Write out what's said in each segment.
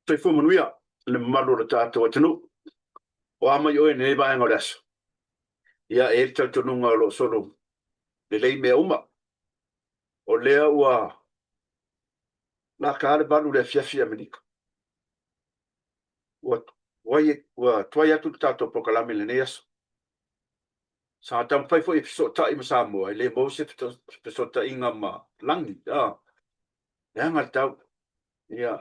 Soifua manuia le mamalu o le tatou atunuu. O a mai oe i lenei vaega o le aso? Ia, e i ai le talitonuga o lo o solo lelei mea uma. O lea ua laka lava le 8 i le afiafi i Amerika. Ua ua tuai atu le tatou polokalame i lenei aso. Sa taumafai foi e fesootai ma Samoa, e le maua se fesootaiga ma lagi, a, leaga le tau. Ia,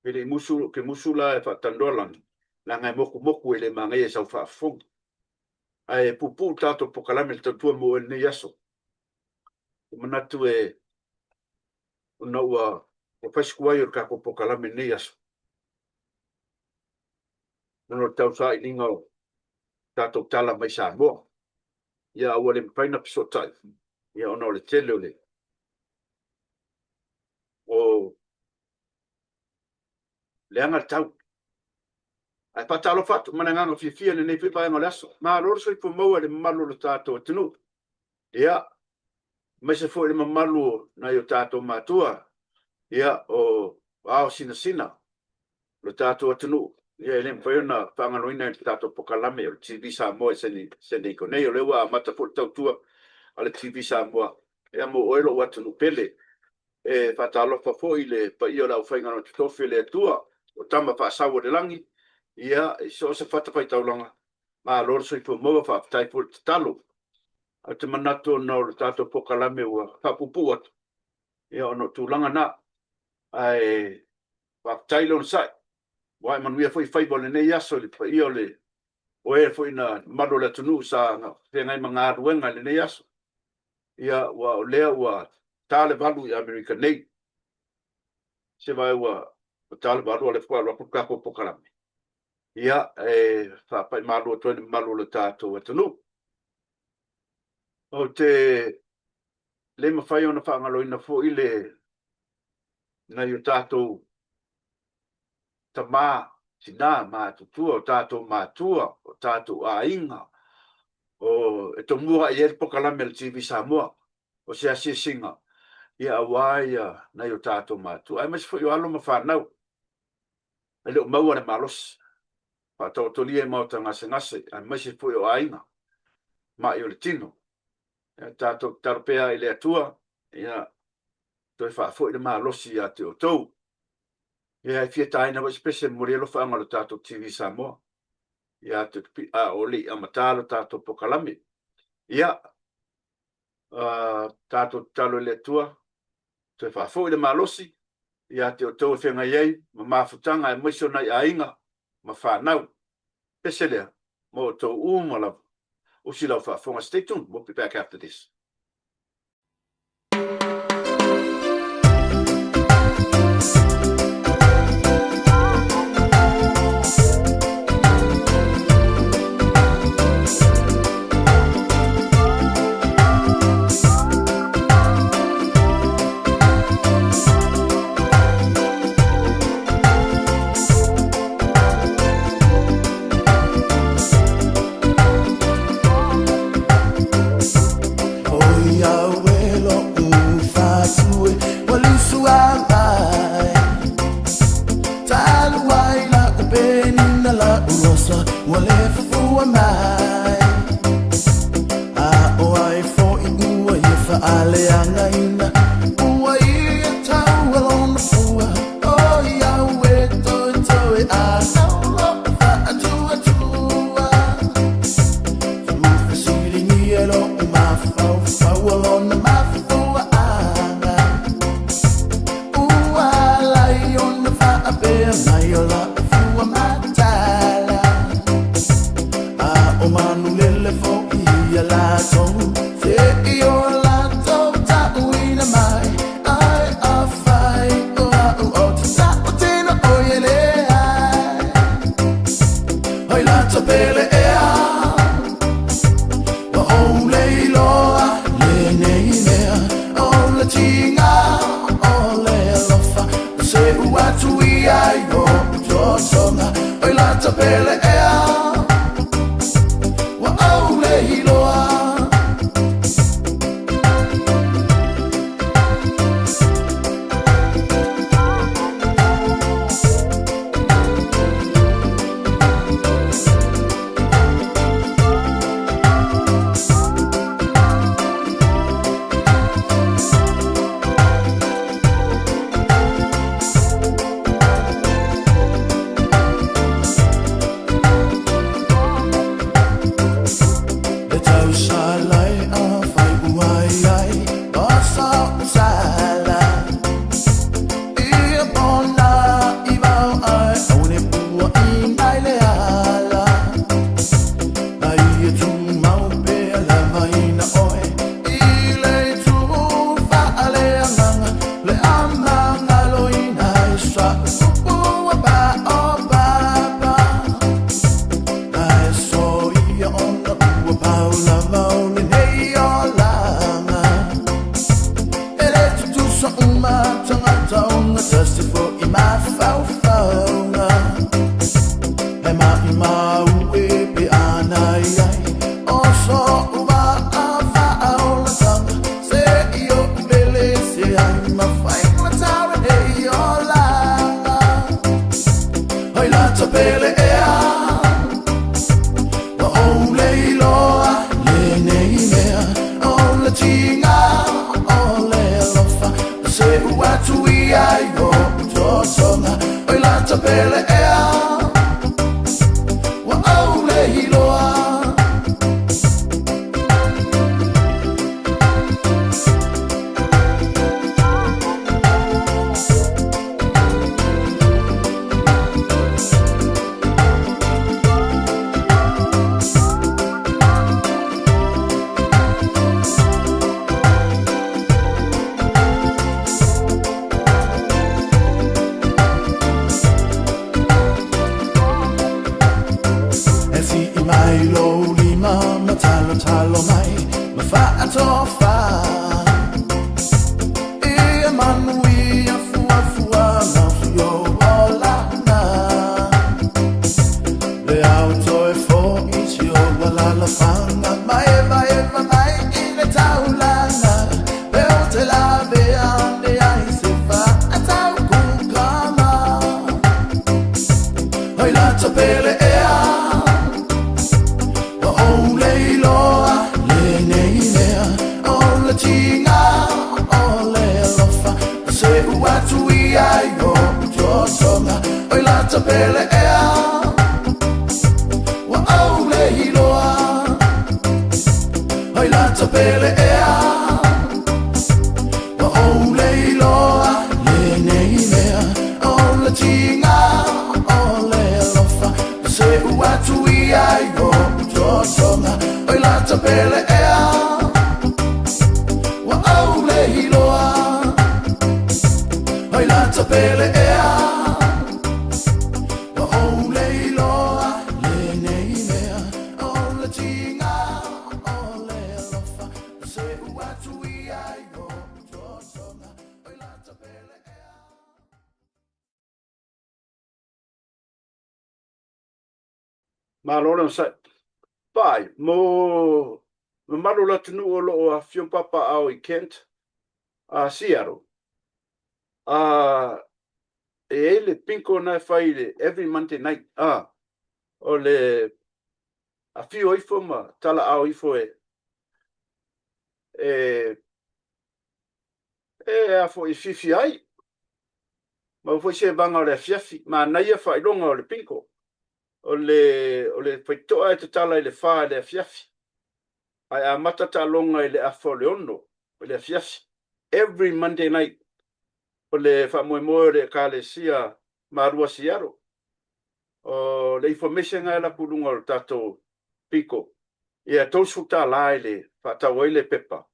pe le i musu, ou te musu la e faatalanoa lagi, leaga e motumotu e le manaia i sau faafofoga. Ae puupuu le tatou polokalame i le tautua mo oe i lenei aso. Ou te manatu e, ona ua fai si tuai o le tatou polokalame i lenei aso, ona o le tausailiga o tatou tala mai Samoa. Ia, a ua le mafai ona fesootai, ia ona o le tele o le o leaga le tau. Ae faatalofa atu ma le agaga fiafia i lenei foi vaega o le aso. Malo le soifua maua i le mamalu o le tatou atunuu. Ia, aemaise foi le mamalu o nai o tatou matua, ia, o ao sinasina o le tatou atunuu, ia e le mafai ona faagaloina i le tatou polokalame o le TV Samoa i San Diego nei. O lea ua amata foi le tautua a le TV Samoa, ia mo oe lou atunuu pele. E faatalofa foi i le paia o le aufaigaluega totofi a le Atua, o Tama faasau o le lagi, ia, i so o se fatafaitaulaga, malo le soifua maua, faafetai foi le tatalo. Ou te manatu ona o le tatou polokalame ua faapuupuu atu, ia ona o tulaga na. Ae faafetai le onosai, ua ae manuia foi faiva o lenei aso i le paia o le o e foi na mamalu o le atunuu sa feagai ma galuega i lenei aso. Ia, ua o lea ua ta le 8 i Amerika nei. Se vae ua ta le 8 a o lea faatoa alu atu le tatou polokalame. Ia, e faapai malu atu ai le mamalu o le tatou atunuu. Ou te le mafai ona faagaloina foi le nai o tatou tama, tina, matutua, o tatou matua, o tatou aiga, o e tomua i ai le polokalame a le TV Samoa, o se asiasiga, ia aua ia nai o tatou matua, aemaise foi o alo ma fanau, e le o maua le malosi, faataotolia i maota gasegase, aemaise foi o aiga, mai o le tino. Ia tatou tatalo pea i le Atua, ia toe faafoi le malosi ia te outou. Ia e fia taina foi se pese e momoli ai alofaaga o le tatou TV Samoa ia te a o le i amata lo tatou polokalame. Ia, tatou tatalo i le Atua, toe faafoi le malosi ia te outou e feagai ai ma mafutaga aemaise o nai aiga ma fanau. Pese lea mo outou uma lava. Usi lau faafofoga. Stay tuned, we'll be back after this. pele ea Ua ou le iloa lenei mea O le tiga o le alofa Na seu atu ia i o'u totoga Oi lata pele ea Ua ou le iloa. E si'i mai lou lima ma talotalo mai ma fa'atofa ia manuia fuafua ma fio olaga Le ao toe fo'i si ou alalafaga mai evaeva mai i le taulaga Pe ou te lavea ane ai se fa'ataukukama Oi lata pele ea Ua ou le iloa lenei mea O le tiga o le alofa Na seu atu ia i o'u totoga Oi lata pele ea Ua ou le iloa Oi lata pele ea Ua ou le iloa lenei mea O le tiga o le alofa Na seu atu ia i o'u totoga Oi lata pele ea Ua ou le iloa Oi lata pele ea Ua ou le iloa lenei mea O le tiga o le alofa Na seu atu ia i o'u totoga Oi lata pele ea. Malo le onosai. Paai, mo mamalu o le atunuu o lo o afifio ma papaaao i Kent, a Seattle, a e i ai le bingo na e fai i le every Monday night, a o le afio ifo ma talaao ifo e e e a foi e fiafia ai. Maua foi se vaga o le afiafi. Manaia faailoga o le bingo. O le, o le faitotoa e tatala i le fa i le afiafi, ae amata taaloga i le afa o le ono i le afiafi. Every Monday night. O le faamoemoe o le Ekalesia Malua Seattle. O le information lena e alu atu i luga o le tatou bingo. Ia, e $30 i le faatau ai le pepa.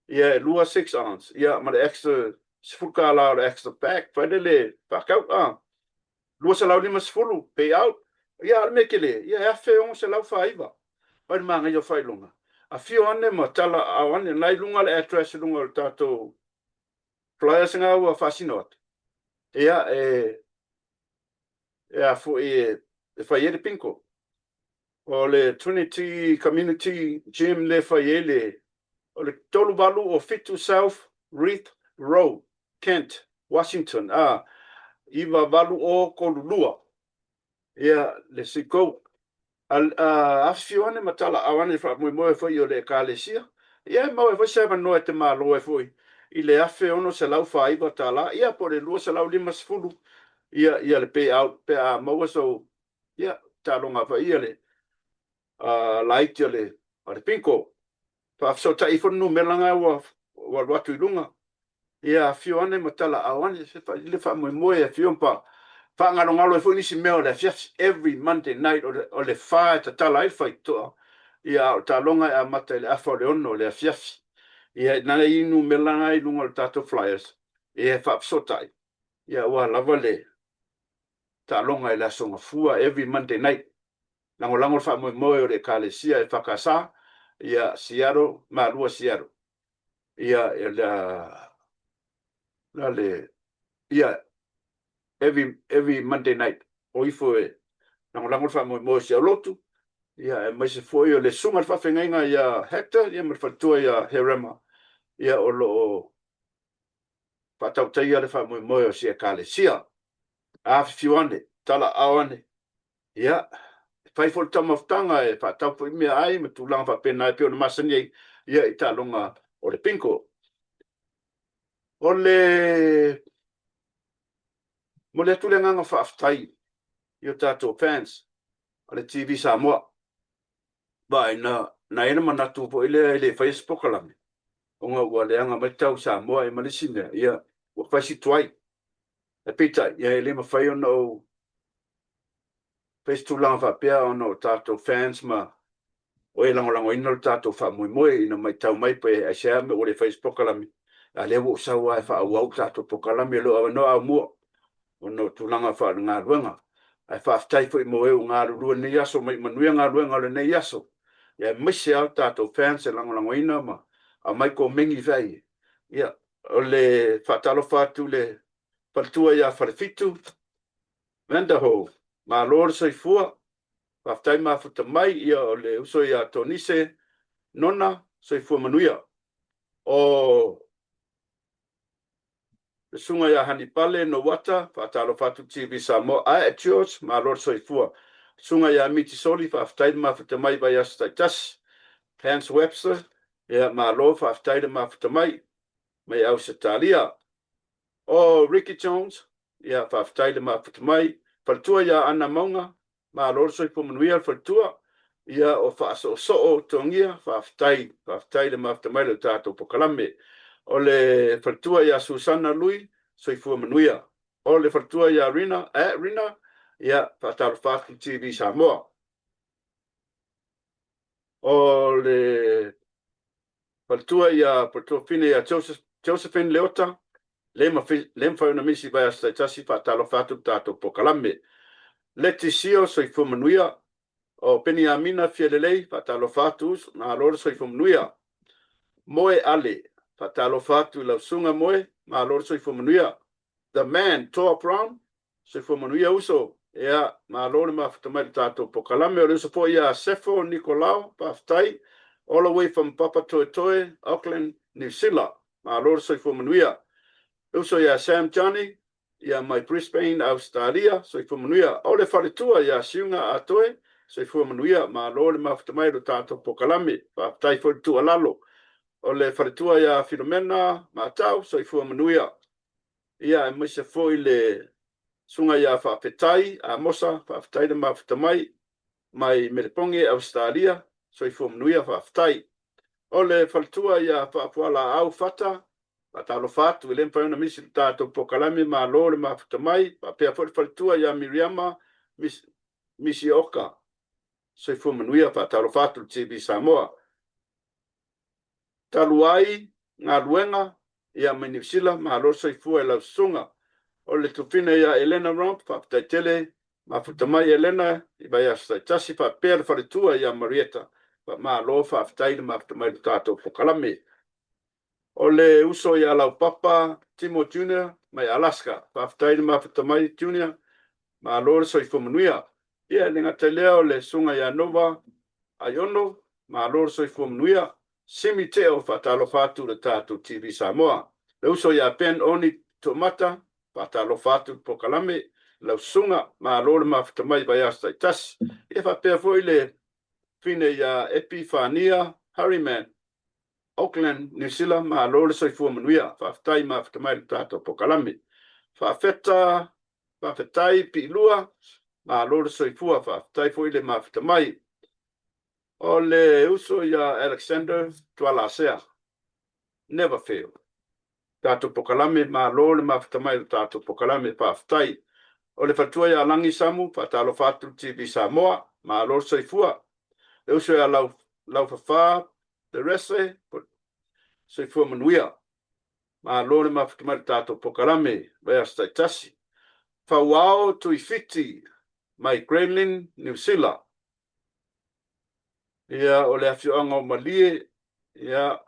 Ia, e 2 6 ounce, ia, ma le extra $10 o le extra bag. Fai lea le faatau, a. 250 pay out. Ia, a o le mea tele, ia, e $1,649. Vaai le manaia o faailoga. Afio ane ma tala aao ane, o lena e i luga le address i luga o le tatou flyers na ua faasino atu. Ia, e, e a foi e, e fai ai le bingo. O le Trinity Community Gym lea e fai ai le, o le 387 South Reith Road, Kent, Washington, a, 98032. Ia, le zip code. A, a, afifio ane ma talaau ane i faamoemoe foi o le Ekalesia. Ia, e maua ai foi se avanoa e te malo ai foi i le $1,649, ia, po o le 250, ia, ia le payout pe a maua sou, ia, taaloga foi ia le laiti o le, o le bingo. Faafesootai ifo le numera lena ua, ua alu atu i luga. Ia, afio ane ma talaau ane, se le faamoemoe, afio ma faagalogalo ai foi nisi mea o le afiafi. Every Monday night o le, o le fa e tatala ai le faitotoa. Ia, a o le taaloga e amata i le afa o le ono i le afiafi. Ia, na i numera lena i luga o le tatou flyers, ia e faafesootai, ia aua lava le taaloga i le Aso Gafua, every Monday night. Lagolago le faamoemoe o le Ekalesia EFKS, ia, Seattle, Malua Seattle. Ia, e le, le, ia, every, every Monday night, o ifo e lagolago le faamoemoe o si au lotu, ia, aemaise foi o le susuga i le faafeagaiga ia Hector, ia, ma le faletua ia Herema, ia, o lo o faatautaia le faamoemoe o si Ekalesia. Afifio ane, talaao ane. Ia, e fai foi le taumafataga e faatau foi meaai ma tulaga faapena e pei ona masani ai ia i taaloga o le bingo. O le momoli atu le agaga faafetai i o tatou fans o le TV Samoa. Vaai, na na i ai le manatu foi lea e le faia se polokalame ona ua leaga mai le tau i Samoa ma le isi mea, ia ua fai si tuai. Ae peitai, ia e le mafai ona ou fai se tulaga faapea ona o tatou fans ma o e lagolagoina lo tatou faamoemoe ina matau mai pe aisea mea ua le faia se polokalame, a lea ua ou sau lava e faaauau le tatou polokalame, o lou avanoa amua ona o tulaga faalegaluega. Ae faafetai foi mo e ua galulue i lenei aso, ma ia manuia galuega o lenei aso, aemaise lava o tatou fans e lagolagoina ma aumai komeni fai. Ia, o le faatalofa atu i le faletua ia Falefitu Vanderhove, malo le soifua, faafetai mafuta mai. Ia, o le uso ia Tonise Nona, soifua manuia. O le susuga ia Hanipale Nouata, faatalofa atu TV Samoa. Ae George, malo le soifua. Susuga ia Miti Soli, faafetai le mafuta mai i vaiaso taitasi. Hans Webster, ia malo, faafetai le mafuta mai mai Ausetalia. O Ricky Jones, ia faafetai le mafuta mai. Faletua ia Ana Mauga, malo le soifua manuia le faletua. Ia, o Faasoosoo Togia, faafetai, faafetai le mafuta mai le tatou polokalame. O le faletua ia Susana Lui, soifua manuia. O le faletua ia Rina, Rina, ia faatalofa atu TV Samoa. O le faletua ia Puletofine ia Josephine Leota, le mafai ona misi i vaiaso taitasi, faatalofa atu le tatou polokalame. Leti Sio, soifua manuia. O Peniamina Fialelei, faatalofa atu uso, malo le soifua manuia. Moe Ale, faatalofa atu i lau susuga Moe, malo le soifua manuia. The Man, Toa Brown, soifua manuia uso, ia malo le mafuta mai le tatou polokalame. O le uso foi ia Sefo Nikolao, faafetai, all the way from Papatoetoe, Auckland, New Zealand, malo le soifua manuia. Le uso ia Sam Johnny, ia mai Brisbane, Australia, soifua manuia. O le faletua ia Siuga Atoe, soifua manuia, malo le mafuta mai le tatou polokalame, faafetai foi le tuualalo. O le faletua ia Filomena Matau, soifua manuia. Ia, aemaise foi le susuga ia Faafetai Amosa, faafetai le mafuta mai mai Melepoge, Ausetalia, soifua manuia, faafetai. O le faletua ia Faafualaau Fata, faatalofa atu, e le mafai ona misi le tatou polokalame, malo le mafuta mai. Faapea foi le faletua ia Miriama Misioka, soifua manuia, faatalofa atu le TV Samoa. Talu ai galuega ia mai Niu Sila, malo le soifua i lau susuga. O le tufine ia Elena Romp, faafetai tele mafuta mai Elena i vaiaso taitasi, faapea le faletua ia Marieta, malo faafetai le mafuta mai le tatou polokalame. O le uso ia Laupapa Timo Junior mai Alaska, faafetai le mafuta mai Junior, malo le soifua manuia. Ia, e le gata i lea o le susuga ia Nova Aiono, malo le soifua manuia. Simi Teo, faatalofa atu le tatou TV Samoa. Le uso ia Ben Oni Tuamata, faatalofa atu le polokalame, lau susuga, malo le mafuta mai i vaiaso taitasi. Ia, faapea foi le fine ia Epi Fania Harryman, Auckland, New Zealand, malo le soifua manuia, faafetai mafuta mai le tatou polokalame. Faafeta, faafetai Piilua, malo le soifua, faafetai foi le mafuta mai. O le uso ia Alexander Tualasea, never fail. Tatou polokalame, malo le mafuta mai le tatou polokalame, faafetai. O le faletua ia Lagi Samu, faatalofa atu le TV Samoa, malo le soifua. Le uso ia Laufafa Terese, soifua manuia. Malo le mafuta mai le tatou polokalame, vaiaso taitasi. Fauao Tuifiti mai Gremlin, New Zealand. Ia, o le afioaga o Malie, ia,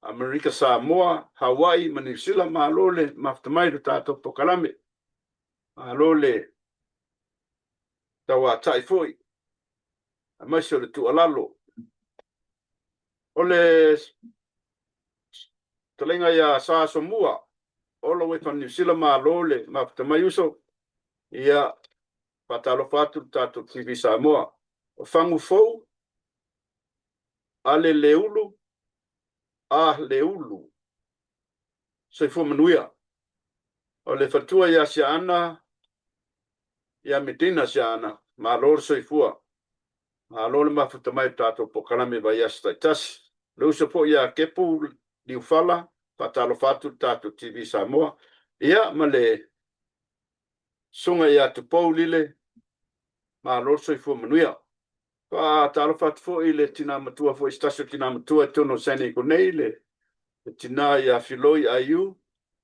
Amerika Samoa, Hawaii ma New Zealand, malo le mafuta mai le tatou polokalame. Malo le tauatai foi, aemaise o le tuualalo. O le fetalaiga ia Sa Asomua, all the way from New Zealand, malo le mafuta mai uso. Ia, Faatalofa atu i le tatou TV Samoa. O Fagu Fou, Ale Leulu, A Leulu. Soifua manuia. O le faletua ia Siaana, ia Medina Siaana, malo le soifua. Malo le mafuta mai i le tatou polokalame i vaiaso taitasi. Le uso foi ia Kepu Liufala, faatalofa atu i le tatou TV Samoa. Ia, ma le susuga ia Tupou Lile, malo le soifua manuia. Faatalofa atu foi i le tina matua foi, se tasi o tina matua i totonu o San Diego nei, le tina ia Filoi Aiu,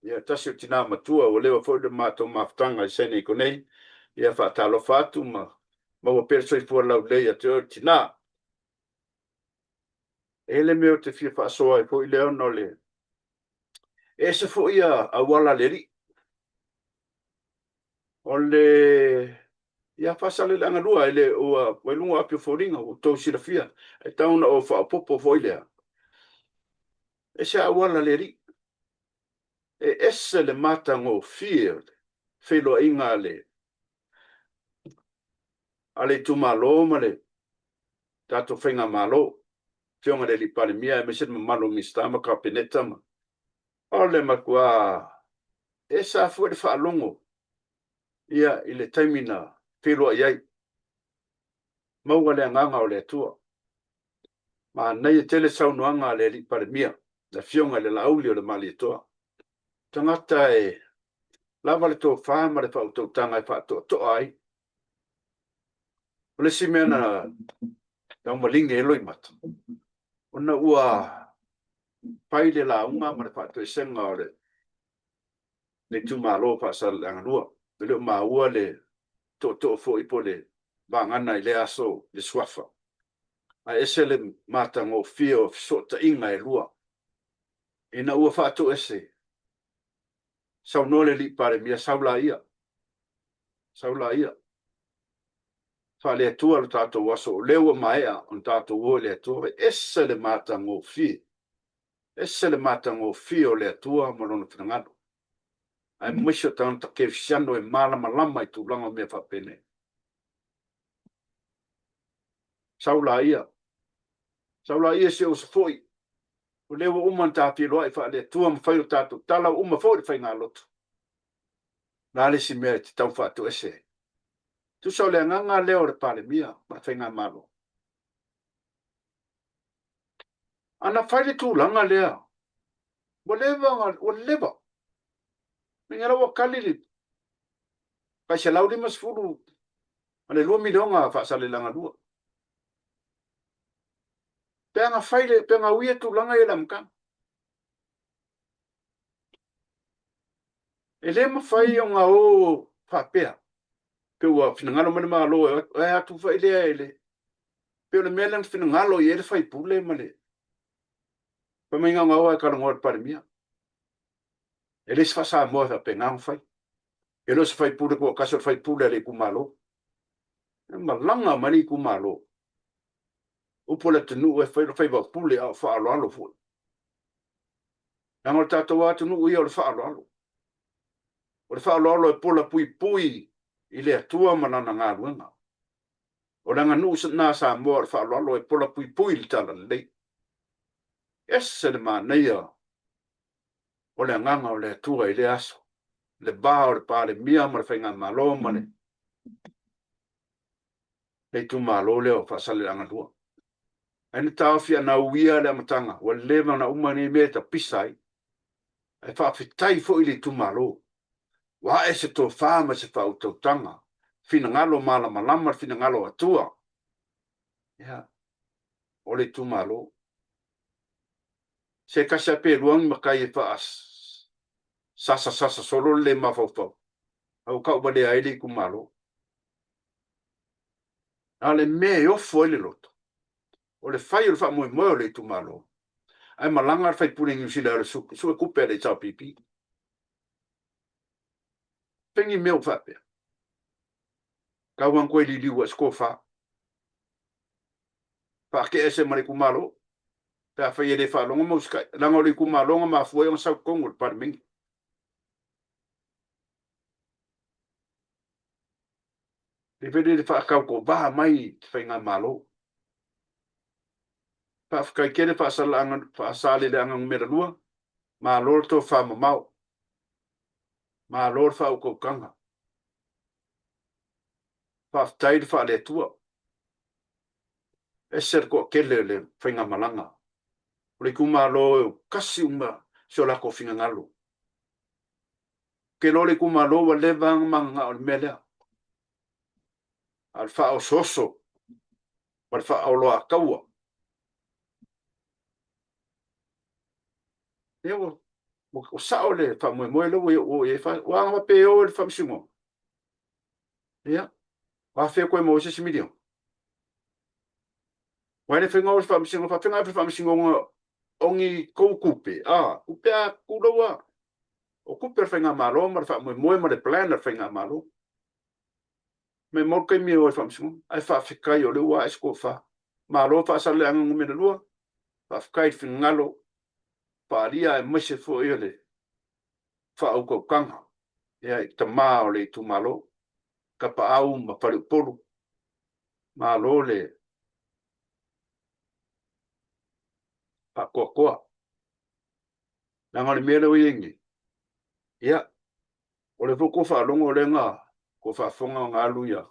ia tasi o tina matua ua leva foi le matou mafutaga i San Diego nei. Ia faatalofa atu ma maua pea le soifua laulelei ia te oe le tina. E i ai le mea ou te fia faasoa ai foi lea ona o le e ese foi ia auala a le Alii. O le ia Faasaleleaga 2 e le ua i luga o api o foliga ua outou silafia, e tatau ona ou faaopoopo foi lea. E ese auala a le Alii. E ese le matagofie o le feiloaiga a le a le itumalo ma le tatou faigamalo, Afioga i le Alii Palemia aemaise le mamalu o Minisita ma Kapeneta ma o le matua ese lava foi le faalogo ia i le taimi na feiloai ai. Maua le agaga o le Atua. Manaia tele saunoaga a le Alii Palemia, le Afioga i le Laauli o le Malietoa. Tagata e lava le tofa ma le faautautaga e faatoatoa ai. O le isi mea na tau malinge ai loimata, ona ua fai le lauga ma le faatoesega o le itumalo o Faasaleleaga 2. E le o maua le tootoo foi po o le vagana i lea aso le suafa. Ae ese le matagofie o fesootaiga e lua. Ina ua faatoese, saunoa le Alii Palemia, sau laia, sau laia. Faale-Atua lo tatou aso, o lea ua maea ona tatou o i le Atua. E ese le matagofie, ese le matagofie o le Atua ma Lona finagalo, aemaise o tagata kerisiano e malamalama i tulaga o mea faapenei. Sau laia, sau laia si ou uso foi, o lea ua uma ona ta feiloai faale-Atua ma fai o tatou tala, ua uma foi le faigalotu. O le a le isi mea e te tau faatoese ai? Tusa o le agaga lea o le Palemia ma le Faigamalo. Ana fai le tulaga lea, ua leva, ua leva. Mea la ua kali le tai 150 ma le 2 miliona Faasaleleaga 2. Pe ana fai le, pe ana uia tulaga ia i le amataga. E le mafai ona o faapea, pe ua finagalo mai le Malo e atu foi lea i le, pei o le mea lea na finagalo i ai le sui usufono ma le, fai mai na ona o lava e talanoa i le Palemia. E le o se faa-Samoa e faapena ona fai. E le o se sui usufono toatasi o le sui usufono a le itumalo. E malaga mai le itumalo. Upu a le atunuu e fai o le faiva pule a o faaaloalo foi. Leaga o le tatou atunuu ia o le faaaloalo. O le faaaloalo e pola puipui i le Atua ma Lana galuega. O le aganuu lena a Samoa o le faaaloalo e pola puipui i le talalelei. Ese le manaia o le agaga o le Atua i lea aso, le va o le Palemia ma le Faigamalo ma le itumalo lea o Faasaleleaga 2. Ai na taofi ana uia le amataga, ua leva ona uma nei mea e tapisa ai. Ae faafetai foi i le itumalo, ua ae se tofa ma se faautautaga, finagalo malamalama le finagalo o Atua. Ia, o le itumalo. Se tasi lava pe lua ni matai e faasasasasa solo le le mafaufau, ae ua tauvalea ai le itumalo. A o le mea e ofo ai le loto, o le fai o le faamoemoe o le itumalo, ae malaga le faipule i Niu Sila e alu e sue tupe a le HRPP. Fai ni mea ua faapea. Tau lava na toe liliu ai se tofa. Faatea ese ma le itumalo, pe afai e le faalogo ma usitai, leaga o le itumalo na mafua ai ona sau totonu o le Palemene. Le vele le faakaukovā mai i te faigamalo. Faafetai tele Faasaleleaga numera 2, malo le tofamamao, malo le faautautaga. Faafetai le faale-Atua. Ese le toatele o le faigamalaga. O le itumalo e tasi uma si o latou finagalo. Ou te iloa o le itumalo ua leva lava ona mananao i le mea lea. A o le faaosooso ma le faaoloataua, ia ua sao le faamoemoe lea ua oo i ai. Ua aga faapea e o i le faamasinoga. Ia, o afea toe maua ai se isi miliona? Aua e le fai na o le faamasinoga, faafefea ona ave i le faamasinoga o ni tou tupe, a, tupe a tulou a, o tupe a le faigamalo ma le faamoemoe ma le plan a le faigamalo. Mai mau le taimi e o ai i le faamasinoga, ae faafetai o lea ua ae se tofa. Malo Faasaleleaga Nu.2, faafetai i le finagalo faaalia aemaise foi o le faautautaga i tama o le itumalo, Tapaau ma Faleupolu, malo le faatoatoa. Leaga o le mea lea ua i ai nei, ia, o lea foi ua outou faalogo o lea na tou faafofoga na alu ia,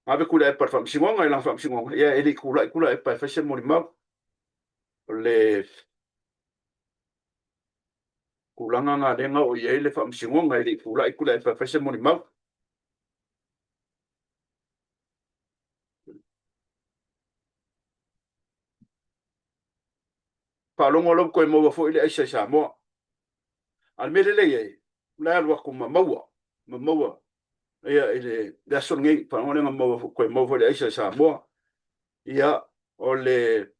na ave Tuilaepa i le faamasinoga, i lana faamasinoga, ia e le i tulai Tuilaepa e fai se molimau. O le tulaga lena lea na oo i ai le faamasinoga, e le i tulai Tuilaepa e fai se molimau. Faalogo la ua toe maua foi le aisa i Samoa. A o le mea lelei ai, o la e alu atu ma maua, ma maua ia i le aso lenei, faalogo lea na maua, toe maua foi le aisa i Samoa. Ia, o le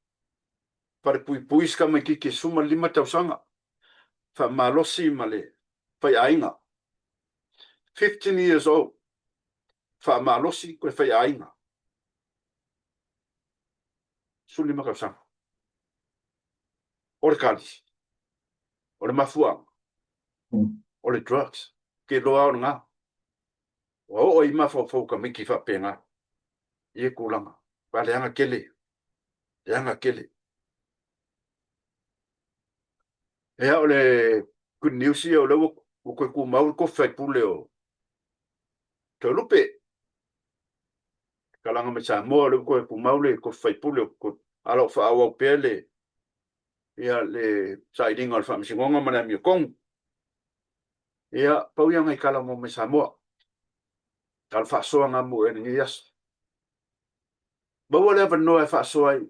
falepuipui si tamaitiiti e 15 tausaga, faamalosi ma le faiaiga. 15 years old, faamalosi toe faiaiga. 15 tausaga. O le tali, o le mafuaaga, o le drugs. Ke loa o lena. Ua oo ai mafaufau o tamaiti faapena i ia tulaga. Ba leaga tele, leaga tele. Ia, o le good news ia, o lea ua toe tumau le tofi faipule o Toelupe. Kalaga mai Samoa, o lea ua toe tumau le tofi faipule o, a o lo o faaauau pea le, ia, le sailiga o le faamasinoga ma le amiotonu. Ia, pau ia o nai tala mo mai Samoa. Tala faasoa ngā mo e lenei aso. Maua le avanoa e faasoa ai.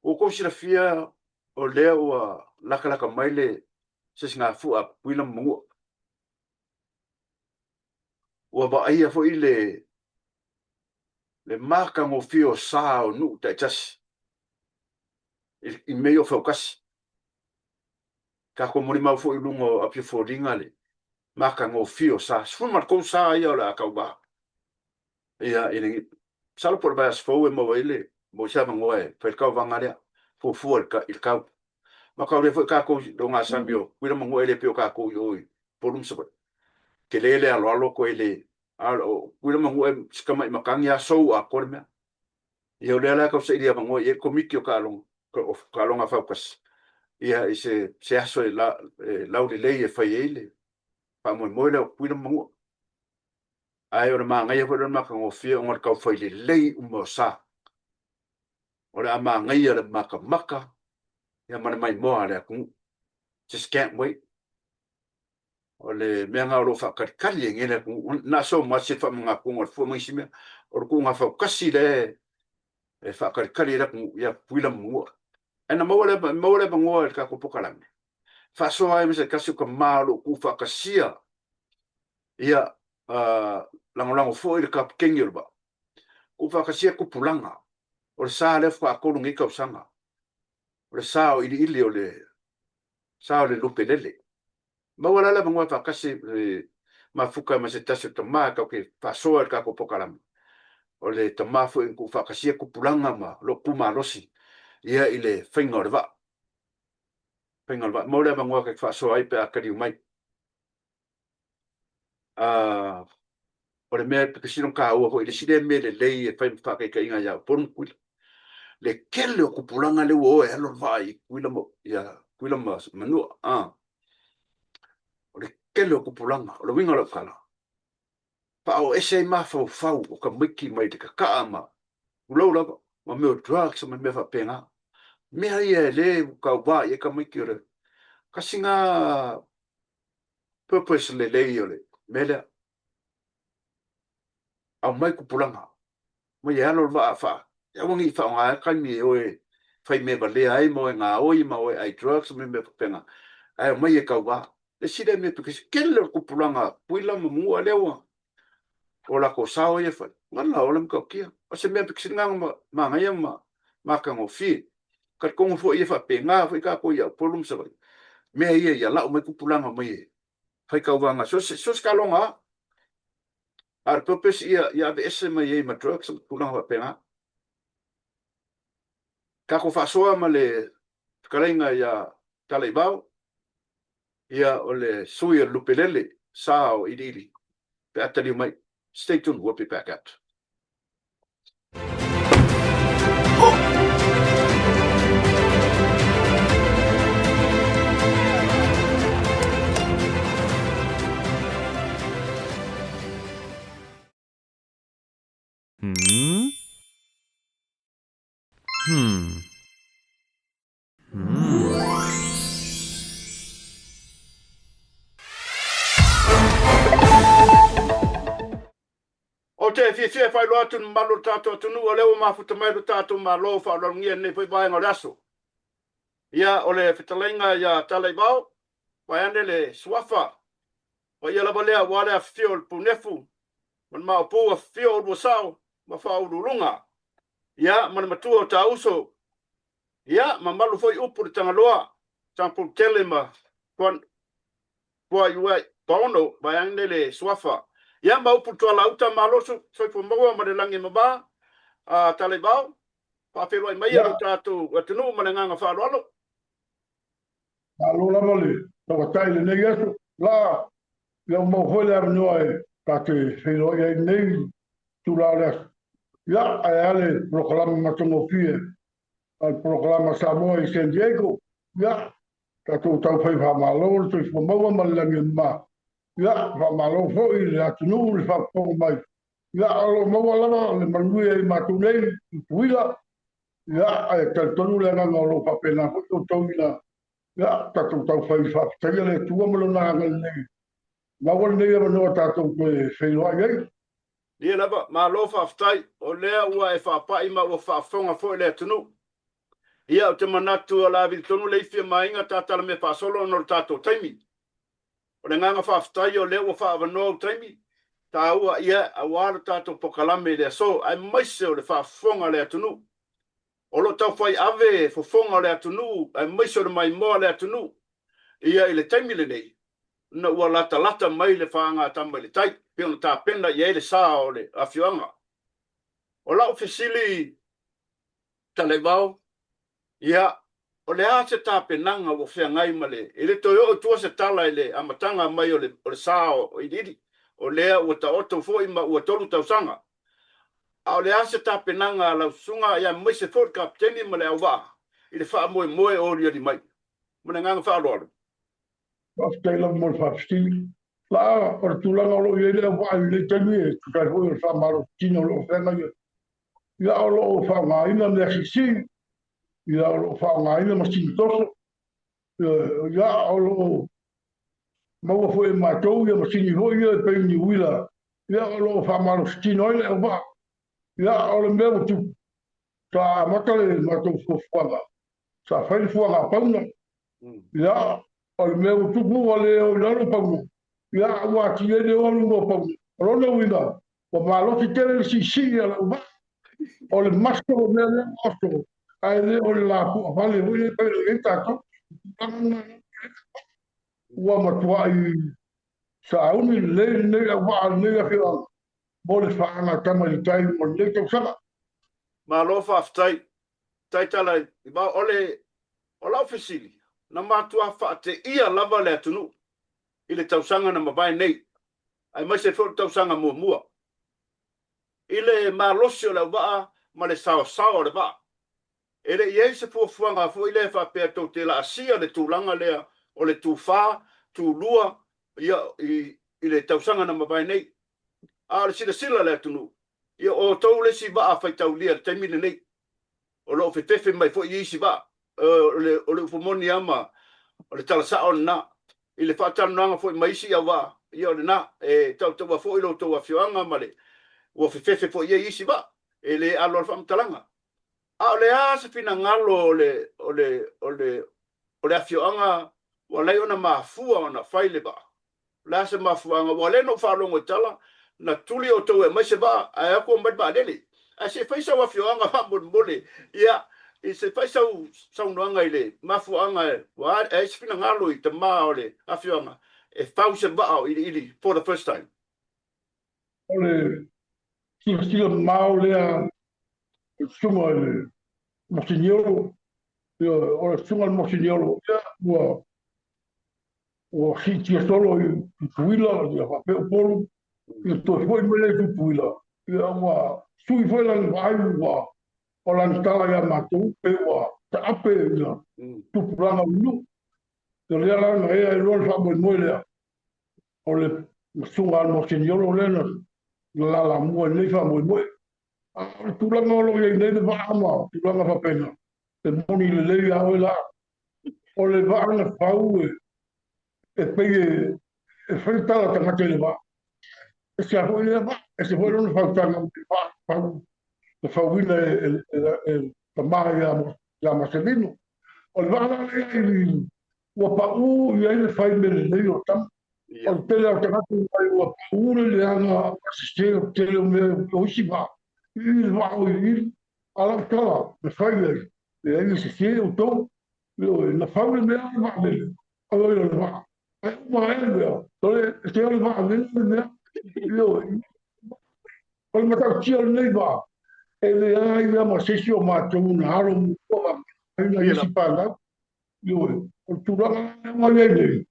Ua outou silafia o lea ua latalata mai le sisigafua a Tutuila ma Manua. Ua vaaia foi le matagofie o sa o nuu taitasi i mea ia o fautasi. Tatou molimau foi i luga o Apia Foliga le matagofie o sa. 13 sa ia o le a tauva. Ia, i le, masalo po o le vaiaso fou e maua ai le, maua ai se avanoa e fai le tauvaga lea, fuafua i le tau. Ma taulia foi tatou i ogasami o Tutuila ma Manua e le pei o tatou i o i Upolu ma Savaii. Tele le aloalo toe le, a o Tutuila ma Manua si tamai matagi lava sou atoa le mea. Ia o lea la e tau saili avanoa i ai le Komiti o Taaloga, o Taaloga Fautasi, ia i se, se aso e, la, e laulelei e fai ai le faamoemoe lea o Tutuila ma Manua. Ae o le manaia foi lea o le matagofie ona o le taufai lelei uma o sa. O le a manaia le matamata ia ma le maimoa a le atunuu. Just can't wait. O le mea lena o lo o faatalitali ai nei le atunuu. Not so much le faamanatuga o le fua ma isi mea. O le tuuga fautasi lea e faatalitali ai le atunuu ia Tutuila ma Manua. Ae na maua le, maua le avanoa i le tatou polokalame, faasoa ai ma se tasi o tama o lo o tuufaatasia ia lagolago foi le kapikeni o le vaa. Tuufaatasia tupulaga. O le sa lea faatoa tolu nei tausaga. O le sa o iliili o le sa o le lupelele. Maua la le avanoa e faatasi e mafuta ma se tasi o tama tatou te faasoa i le tatou polokalame. O le tama foi na tuufaatasia tupulaga ma lo o tu malosi ia i le faiga o le vaa. Faiga o le vaa. Maua le avanoa tatou te faasoa ai pe a taliu mai. O le mea e sili ona taua foi, le isi lea mea lelei e fai ma faataitaiga ia Upolu ma Tutuila, le tele o tupulaga lea ua o e alu le vaa i Tutuila ma, ia, Tutuila ma Manua. Ah. O le tele o tupulaga, o le uiga o lau tala, faaoo ese ai mafaufau o tamaiti mai le kakaa ma tulou lava, ma mea o drugs ma mea faapena. Mea ia e le tauva i ai tamaiti o le tasi na purpose lelei o le mea lea. Aumai tupulaga, mai e alo le vaa faa, aua ne i faaaoga ai taimi e o e fai mea valea ai ma o e gaoi ma o e ai drugs ma mea faapena, ae omai e tauva. Le isi lea mea pito tele o le tupulaga Tutuila ma Manua lea ua o latou sao ia e fai, wala o le matautia. O se mea pito sili na manaia ma matagofie. Talitonu foi ia faapena foi tatou i Upolu ma Savaii. Mea ia ia lau mai tupulaga mai e fai tauvaga so se taloga lava. A o le purpose ia ia aveese mai ai ma drugs ma tulaga faapena. Tatou faasoa ma le fetalaiga ia Talaivao, ia o le sui o le Lupelele, sa o Iliili, pe a taliu mai. Stay tuned, we'll be back after. Hmm. Hmm. Hmm. Ou te fiafia e faailoa atu i le mamalu o le tatou atunuu o lea ua mafuta mai lo tatou Malo faaaloalogia i lenei foi vaega o le aso. Ia, o le fetalaiga ia Talaivao, vaeane le suafa paia lava lea aua le afifio o le Punefu ma le Maopu, afifio o oulua sao ma faauluuluga. Ia, ma le matua o Tauso, ia, mamalu foi upu i le Tagaloa, Tampulutele ma Tuaiuai Paono, vaeane le suafa. Ia, ma upu i le Tualauta, malo soifua maua ma le lagi e mama, a Talaivao, faafeiloai maia lo tatou atunuu ma le agaga faaaloalo. Malo lava le tauatai i lenei aso. La, ia ua maua foi le avanoa e ta te feiloai ai lenei itula o le aso. Ia, ae a le polokalame matagofie a le polokalama Samoa i San Diego. Ia, tatou taufai faamalo le soifua maua ma le lagi e mama. Ia, faamalo foi i le atunuu le faafofoga mai. Ia, o lo o maua lava le manuia i matou nei i Tutuila. Ia, ae talitonu le agaga o lo o faapena foi outou ina ia tatou taufai faafetaia le Atua ma Lona agalelei. Maua lenei avanoa tatou toe feiloai ai. Ia lava, malo faafetai, o lea ua e faapai ma ua faafofoga foi le atunuu. Ia, ou te manatu o le a vili tonu le ifi a Maina ta talamea faasolo ona o le tatou taimi. O le agaga faafetai o lea ua faaavanoa ou taimi taua ia aua le tatou polokalame i le aso, aemaise o le faafofoga a le atunuu. O lo o taufai ave fofoga o le atunuu aemaise o le maimoa a le atunuu ia i le taimi lenei ona ua latalata mai le faagatama i le tai pei ona tapena i ai le sa o le afioaga. O lau fesili Talaivao, ia, o le a se tapenaga ua feagai ma le. E le toe oo i tua se tala i le amataga mai o le, o le sa o Iliili, o lea ua taoto foi ma ua tolu tausaga. A o le a se tapenaga a lau susuga ia aemaise foi le Kapeteni ma le auvaa i le faamoemoe o olioli mai? Ma le agaga faaaloalo. Faafetai lava mo le faafesili. La, o le tulaga o lo o i ai le auvaa i lenei taimi e tusa ai foi o le faamalositino o lo o feagai ai. Ia, o lo o faaaogaina mea siisii, ia, o lo o faaaogaina masini toso, ia, o lo o maua foi e matou ia masini foi ia e pei ni uila, ia, o lo o faamalositino ai le auvaa. Ia, o le mea ua tupu, sa amata le matou fuafuaga, sa fai le fuaga a pauna. Ia, o le mea ua tupu ua le o i lalo pauna, ia, ua atili ai le o i luga o pauna. O lona uiga, ua malosi tele le siisii a lau vaa. O le maso o mea lea ua oso, ae le o le lapu'a vale foi lea e pei ona i ai tatou. Ua matua'i sauni lelei lenei auvaa i lenei afioaga mo le faagatama i le tai mo lenei tausaga. Malo faafetai. Taitala i vao. O le, o lau fesili, na matua faateia lava le atunuu i le tausaga na mavae nei, aemaise foi o le tausaga muamua. I le malosi o le auvaa ma le saosaoa o le vaa. E le i i ai se fuafuaga foi lea e faapea tou te laasia le tulaga lea o le tufa, tulua, ia, i, i le tausaga na mavae nei. A o le silasila a le atunuu, ia o outou le isi vaa faitaulia i le taimi lenei. O lo o fefefe mai foi isi vaa. O le, o le upu moni lava ma o le tala sao lena. I le faatalanoaga foi ma isi auvaa, ia o lena. E tautaua foi lo outou afioaga ma le, ua fefefe foi i ai isi vaa. E le alo le faamatalaga. A o le a se finagalo o le, o le, o le, o le afioaga ua alai ona mafua ona fai le vaa? O le a se mafuaaga? Ua lea na ou faalogo i tala, na tuli outou e aumai se vaa, ae o atu aumai le vaalele. Ae se i fai sau afioaga faamolemole, ia, se i fai sau saunoaga i le mafuaaga ua ai se finagalo i tama o le afioaga e fau se vaa o iliili for the first time. O le silasila mamao lea i le susuga i le Mosiniolo, o le susuga i le Mosiniolo, ia, ua ua siitia solo i Tutuila, ia faapea Upolu, ia toe foi mai lea i Tutuila, ia ua sui foi lana vaai, ua o lana tala ia matou, pe ua taape ia tupulaga o le nuu. Ia lea la na ea ai loa le faamoemoe lea, o le susuga a le Moseniolo lea na lalamua i lenei faamoemoe. A o le tulaga o lo o i ai nei le vaa ma tulaga faapena, e moni lelei ia oe la. O le vaa na fau e, e pei e, e fai tala tagata i le vaa. Ese a foi lea vaa, ese foi lona fautaga o le vaa fau, na fauina e, e, e, e tama ia, ia Maselino. O le vaa la lea i, ua paʻū i ai le fai mea lelei o tama. O le tele o tagata mai ua paʻū le leaga a sese o tele o mea o isi vaa, i le vaa o iliili. A lau tala, na fai ai, leai e sese outou, ioe, na fau le mea o le vaalele, oi o le vaa. Ae uma ae le mea, sole, e se o le vaalele le mea, ioe. O le matautia o lenei vaa, e leai lava ma se isi o matou na alo muamua faapena i isi fanau. Ioe, o le tulaga lea ua i ai nei,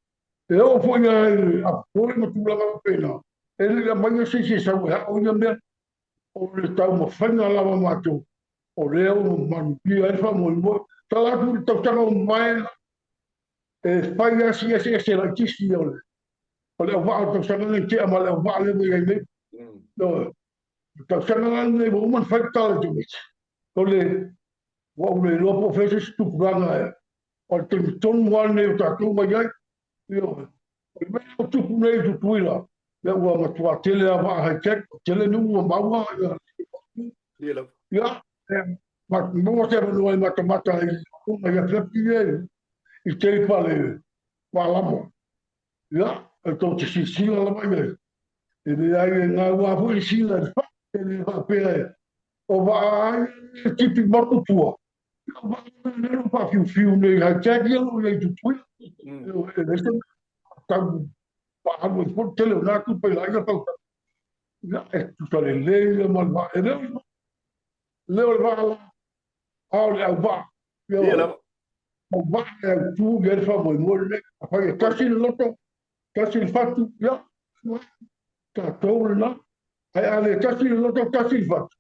e oo foi lava i le Apole ma tulaga faapena, e le i aumaia se isi e sau e ao ia mea. O le taumafaiga lava matou, o lea ua manuia ai le faamoemoe. Tala atu i le tausaga ua mavae, e fai lava si eseese laitiiti o le o le auvaa o le tausaga lenei tea ma le auvaa lea ua i ai nei. Ioe. O le tausaga la lenei ua uma ona fai le tala i tamaiti. O le ua ou le iloa po o fea se isi tupulaga e o le taimi tonu lava lenei o tatou mai ai. Ioe. O le mea ua tupu nei i Tutuila, ia ua matua tele lava vaa high tech, tele nuu ua maua ia ia maua se avanoa e matamata ai i ia fepi ia i teipa le malama. Ia, e tou te silasila lava i ai. E leai e gaua foi le sila i le fai, e le faapea e o vaa ai e tipi motu tua. Ia o vaa lea o lo o faafiufiu nei high tech ia o lo o i ai i Tutuila. E leai se mea tau faaalu ai foi le tele o na tupe i laia tausaga. Ia, e tusa lelei ia ma le vaa. E le o le vaa, le o le vaa la, a o le auvaa. Ia lava. O vaa e autu i ai le faamoemoe lenei. Afai e tasi le loto, tasi le fatu, ia, tatou lena. Ae a le tasi le loto, tasi le fatu,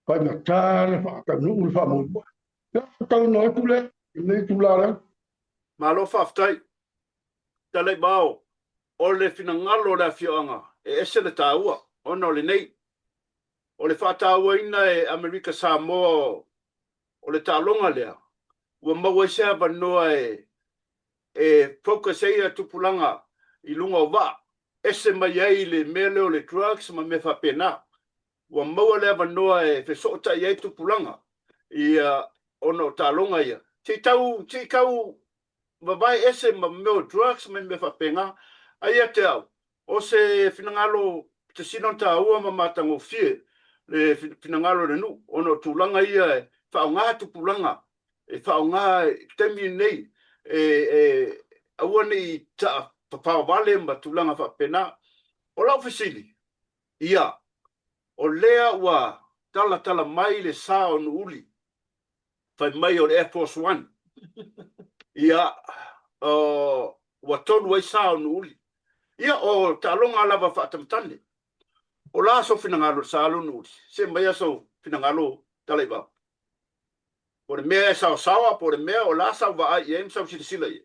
faigata le faataunuu le faamoemoe. Ia, talanoa atu lea i lenei itula lea. Malo faafetai. Taleivao, o le finagalo o le afioaga e ese le taua ona o lenei. O le faatauaina e Amerika Samoa o le taaloga lea, ua maua ai se avanoa e e focus ai a tupulaga i luga o vaa, ese mai ai le mea lea o le drugs ma mea faapena. Ua maua le avanoa e fesootai ai tupulaga ia ona o taaloga ia. Se i tau, se i tau vavae ese ma mea o drugs ma mea faapena. Ae ia te au, o se finagalo te sili ona taua ma matagofie le finagalo o le nuu, ona o tulaga ia e faaaoga tupulaga, e faaaoga i le taimi lenei, e, e aua ne i taafafaovale ma tulaga faapena. O lau fesili, ia, o lea ua talatala mai le sa o Nuuuli fai mai o le Air Force One. Ia, ua tolu ai sa o Nuuuli. Ia, o taaloga lava faatamatane. O la sou finagalo i le sa lona uli? Se maia sou finagalo Talaivao. Po o le mea e saosaoa, po o le mea o la sau vaai i ai ma sau silasila i ai.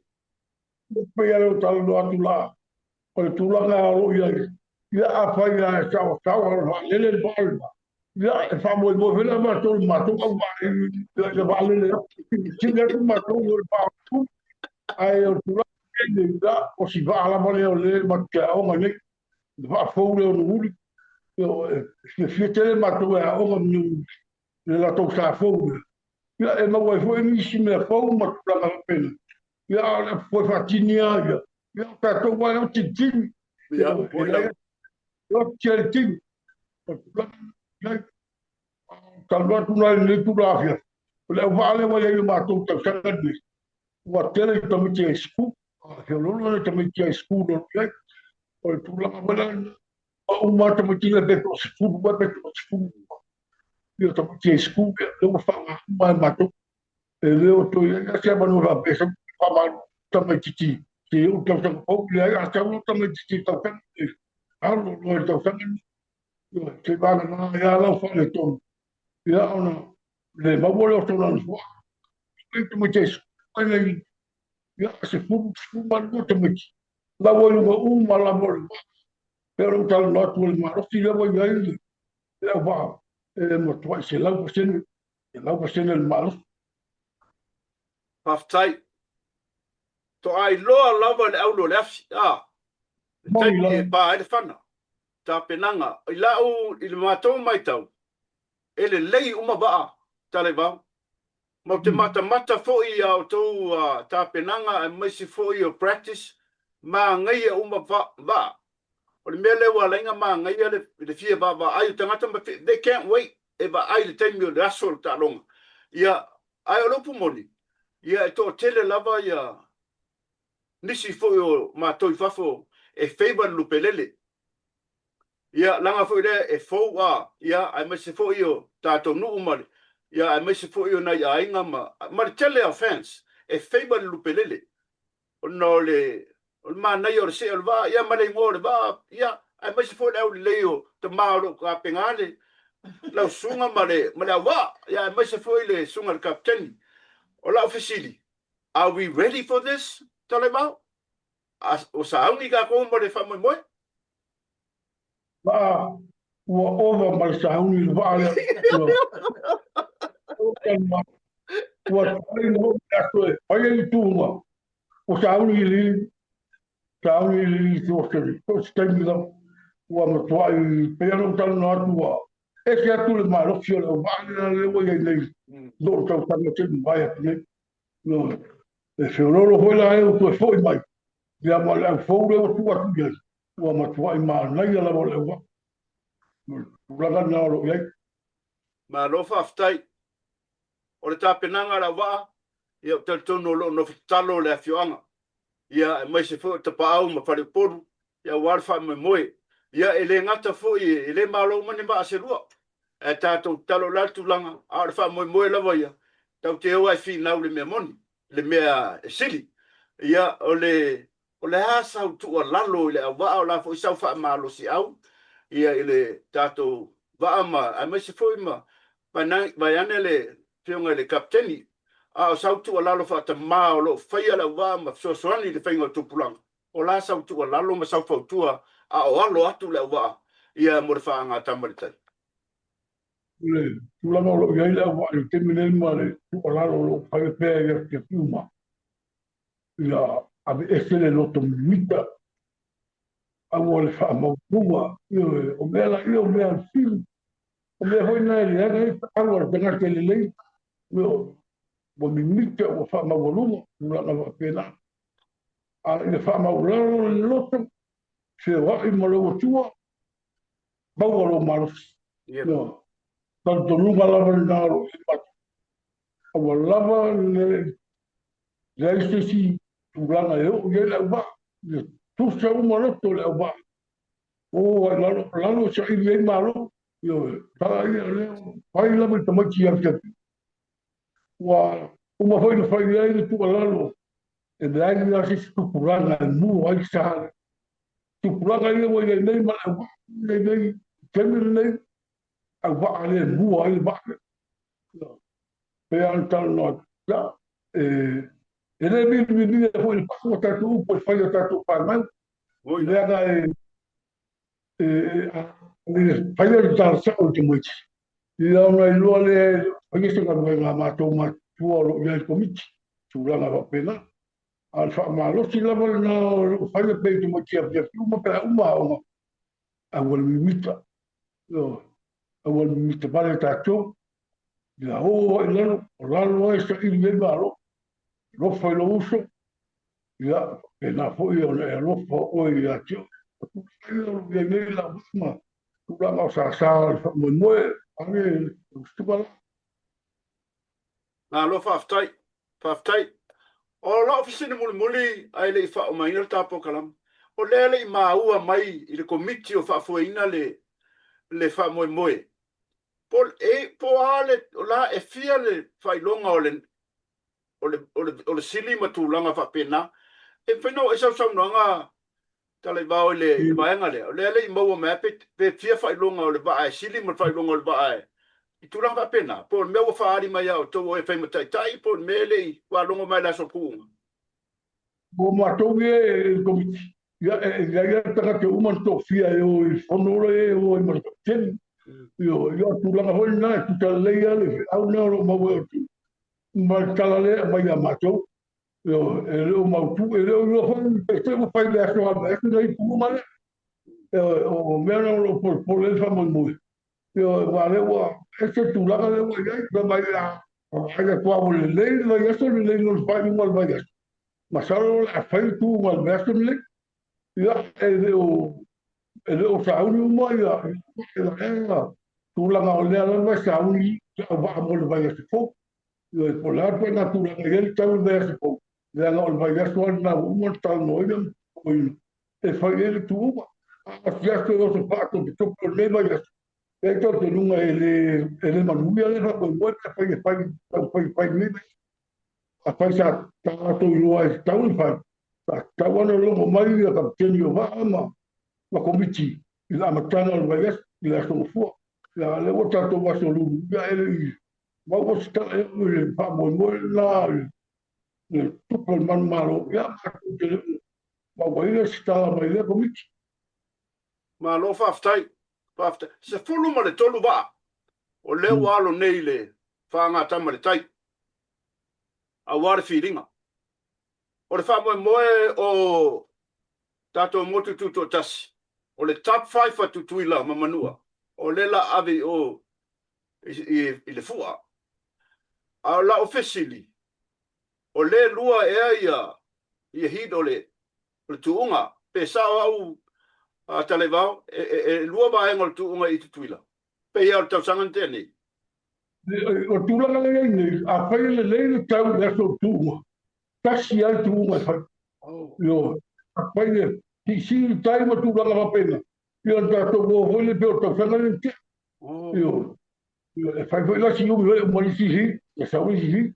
E pei lava o talanoa atu la, o le tulaga o lo o i ai, ia afai lava e saosaoa o le vaalele le vaa lena, ia e faamoemoe foi la matou i le matou au vaa i le vaalele sili atu matou i le vaa o ae o le tulaga nei, ia, o si vaa lava lea o lea matou te aoga nei, le vaa fou lea o Nuuuli, e fiafia tele matou e aoga le latou sa fou lea. Ia, e maua ai foi nisi mea fou ma tulaga faapena. Ia, a o le foe faatini lava ia, ia, o tatou lava e oti i le tini. Ia, E leai, e oti lava i le tini. O le tulaga lena, talanoa atu la i lenei itula afiafi, o le auvaa lea ua i ai i le matou tausaga lenei, ua tele i tamaiti high school, a feoloolo le tamaiti high school o lo o i ai. O le tulaga foi la lena, ua uma lava tamaiti ia pe toasefulu ea pe toasefulu ia tamaiti high school ia, lea ua faaaoga uma lava e matou. E le o toe i ai lava se avanoa faapea e sau faamalo tamaitiiti se i oo i le tausaga fou, leai a sau loa tamaitiiti i le tausaga lenei, alo loa i le tausaga lenei. Se vagana ai lava lau faaletonu, ia ona le maua lea o sona nofoa. Ai tamaiti ai ai nei, ia 12 tamaiti. Lau ai luga uma lava o le vaa. Pei ona ou talanoa atu o le malosi lea ua i ai le auvaa, e matuai 100%, 100% le malosi. Faafetai. Toailoa lava le aulu o le afi, a, le taimi e pa ai le fana. Tapenaga. I lau, i le matou matau, e lelei uma vaa, Talaivao. Ma ou te matamata foi i a outou tapenaga aemaise foi o practice, manaia uma vaa. O le mea lea ua ala ai ona manaia le fia vaavaai o tagata ma they can't wait e vaai i le taimi o le aso o le taaloga. Ia, ae o le upu moni, ia e toatele lava ia nisi foi o matou i fafo e favour le lupelele. Ia, leaga foi lea e fou a, ia, aemaise foi o tatou nuu ma le, ia, aemaise foi o nai aiga ma, ma le tele o fans e favour le lupelele ona o le, o le manaia o le see o le vaa, ia, ma le igoa o le vaa, ia, aemaise foi le aulelei o tama o lo o tapena le, lau susuga ma le, ma le auvaa, ia, aemaise foi le susuga i le kapeteni. O lau fesili, are we ready for this, Talaivao? Ua sauni tatou mo le faamoemoe? Vaa, ua ova ma le sauni i le vaa lea. Ua tuai na oo le aso e fai ai le tuga. Ua sauni iliili, sauni iliili so o se taimi lava. Ua matuai, pei ona ou talanoa atu, ua ese atu le malosi o le auvaa lea lea ua i ai nei i lou tausaga se i mavae atu nei. E feoloolo foi la e ua toe foi mai, ia ma le au fou lea ua tuu atu i ai, ua matuai manaia lava o le auvaa. O le tulaga lena o lo o i ai. Malo faafetai. O le tapenaga a le auvaa, ia ou te talitonu o lo o nofo tatalo le afioaga, ia aemaise foi o Tapaau ma Faleupolu, ia aua le faamoemoe. Ia e le gata foi, e le malo uma ni vaa se lua, ae tatou tatalo, o le a le tulaga, a o le faamoemoe lava ia, tatou te o lava e finau i le mea moni, le mea e sili. Ia, o le, o le a sau tuualalo i le auvaa, o le a foi sau faamalosiau ia i le tatou vaa ma, aemaise foi ma, vaeane le Afioga i le Kapeteni, a o sau tuualalo faatamā o lo o faia le auvaa ma fesoasoani i le faiga o tupulaga, o la sau tuualalo ma sau fautua a o alo atu le auvaa ia mo le faagatama i le tai. O le tulaga o lo o i ai le auvaa i le taimi nei ma le tuualalo o lo o faia pea i afiafi uma, ia aveese le loto mimita, aua le faamaualuga, ioe, o mea la ia o mea a le fili, o mea foi na e leaga ai taalo a le tagata e lelei, ioe, ua mimita, ua faamaualuga, tulaga faapena. A ia faamaualalo le loto, feoai ma lou Atua, maua lou malosi. Ioe, talitonuga lava lena o lo o i ai matou. Aua lava le leai se isi tulaga e oo i ai le auvaa, ia tusa uma loto o le auvaa. O ai lalo, lalo e saili ai malo. Ioe, tala ia lea, fai lava i tamaiti ia te Ua uma foi na fai ai le tuualalo e leai lava se isi tupulaga e mua ai sa. Tupulaga ia ua i ai nei ma le auvaa ua i ai nei, taimi lenei, auvaa lea e mua ai le vaa lea. Pei lava ona talanoa atu, ia, e le milimilia foi le pau o tatou upu e fai i a tatou fanau, leaga e faia le tala sao i tamaiti, ia ona iloa lea e faia se galuega a matou matutua o lo o i ai i le Komiti, tulaga faapena. A o le faamalosi lava lena o lo o faia pea i tamaiti afiafi uma pe a uma aoga, aua le mimita, ioe, aua le mimita vale tatou, ia o ai i lalo, o lalo ai e saili ai Malo, alofa i lou uso, ia faapena foi ona e alofa oe ia te oe. O tulaga ia o lo o i ai nei lau ma tulaga o sasa o le faamoemoe, ave le la. Malo faafetai. Faafetai. O lau fesili mulimuli ae le i faaumaina le ta polokalame, o lea e le i maua mai i le Komiti o faafoeina le le faamoemoe, po e po o a le o la e fia le faailoga o le o le o le o le sili ma tulaga faapena. E mafai ona oo i ai sau saunoaga Talaivao i le vaega lea, o lea e le i maua mai lava pe fia faailoga o le vaa e sili ma le faailoga o le vaa e i tulaga faapena, po o le mea ua faaali mai ia outou o e fai ma taitai, po o le mea e le i faalogo mai i le aso tuuga. Mo matou ia e le Komiti, ia e i ai lava tagata uma na tofia e o i le fono lea e o ai ma le kapiteni. Ia, o le tulaga foi lena e tuta lelei lava le feau lena o lo o maua e outou ma le tala lea e aumai ia matou. E le o mautu, e le o iloa foi pe te ua fai le aso a le aso nei tuuga lea. O mea na o lo o polepole ai le faamoemoe. Aua lea ua ese le tulaga lea ua i ai. Fai mai a vaai atu lava ua lelei le vaiaso lenei no le faaiuga o le vaiaso. Masalo o le a fai le tuuga i le vaiaso lenei. Ia, e le o e le o sauni uma ia ia tulaga o lea lava e sauni le auvaa mo le vaiaso fou. Ioe, po o le a le ituaiga tulaga e i ai le tau i le vaiaso fou, leaga o le vaiaso lava lena ua uma ona talanoaina ma totoina e fai ai le tuuga. A o se aso e oso faatopetope o lenei vaiaso, e i ai talitonuga e le, e le manuia lea faamoemoe pe afai e fai, taumafai e fai i lenei vaiaso. Afai sa tatou iloa e tatau ona fai, sa tatau lava ona logo mai ia kapiteni o vaa ma, ma komiti i le amataga o le vaiaso, i le aso Gafua. Ia, lea ua tatou aso Lulu, ia e le i maua se tala e oo i le faamoemoe lena i le tupe o le manumalo, ia matou te le o mauaina se tala mai lea komiti. Malo faafetai. Faafetai. 13 vaa o lea ua alo nei i le faagatama i le tai aua le filiga. O le faamoemoe o tatou motu tutoatasi, o le top five a Tutuila ma Manua, o lea la ave i o i le fua. A o lau fesili, o lea lua ea ia heat o le tuuga? Pe sao au Talaivao, e lua vaega o le tuuga i Tutuila, pei lava o le tausaga na tea nei? O le tulaga lea e i ai nei, afai e lelei le tau i le aso o le tuuga, tasi lava le tuuga e fai. Ioe, afai e siisii le tai ma tulaga faapena, ia ona tatou o foi lea pei o le tausaga lea na tea. Ioe, e fai foi la si umi foi e uma isi hi, e sau isi hi.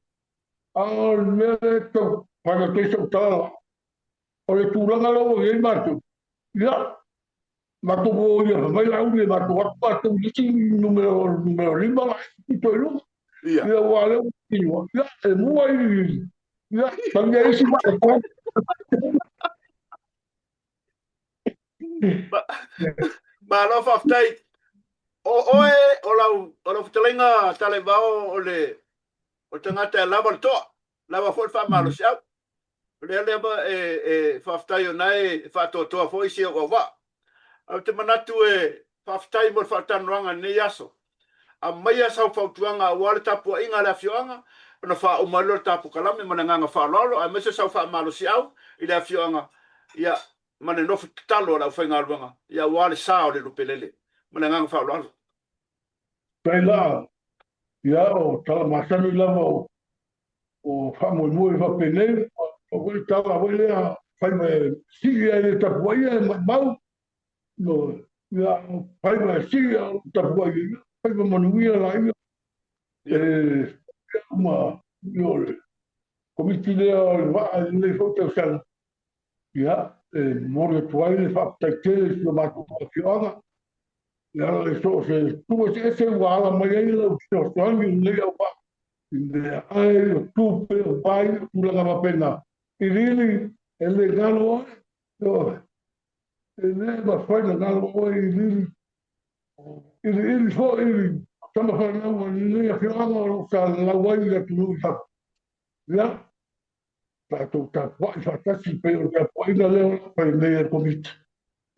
A o le mea lea e tau fai atu ai sau tala, o le tulaga la ua i ai matou, ia, matou o ia fai mai Laauli e matou atu matou i le isi numera numera lima la pito i luga. Ia. Ia ua lea ua tino. Ia e mua i ia tangia isi ma e fai. Malo faafetai. O oe o lau o lau fetalaiga Talevao o le o le tagata e lava le toa, lava foi le faamalosiau. O lea lea e, e faafetai o na e faatoatoa foi si ou auvaa. Ae ou te manatu e faafetai mo le faatalanoaga i lenei aso. Aumaia sau fautuaga aua le tapuaiga a le afioaga ona faauma ai lea o le ta polokalame ma le agaga faaaloalo aemaise sau faamalosiau i le afioaga ia ma le nofo tatalo a le aufaigaluega ia aua le sa o le Lupelele. Ma le agaga faaaloalo. Faafetai la, ia o tala masani lava o o faamoemoe faapenei, o foi le tala foi lea faiva e sii ae le tapuaia e maumau, no, ia faiva e sii a o tapuaia, ia faiva manuia laia. E ma o le komiti lea o le vaa i lenei foi tausaga, ia, e momoli atu ai le faafetai tele i si o matou afioaga. Le ala i so o se tu eseese ua ala mai ai lau fesoasoani i lenei auvaa i meaai, o tupe, o vai, o tulaga faapena. Iliili, e le galo oe, ioe, e le mafai ona galo oe iliili. Iliili foi tama fanau a lenei afioaga o lo o salalau ai le atunuu i fafo. Ia, tatou tapuai faatasi pei o le tapuaiga lea o le a fai nei e le Komiti.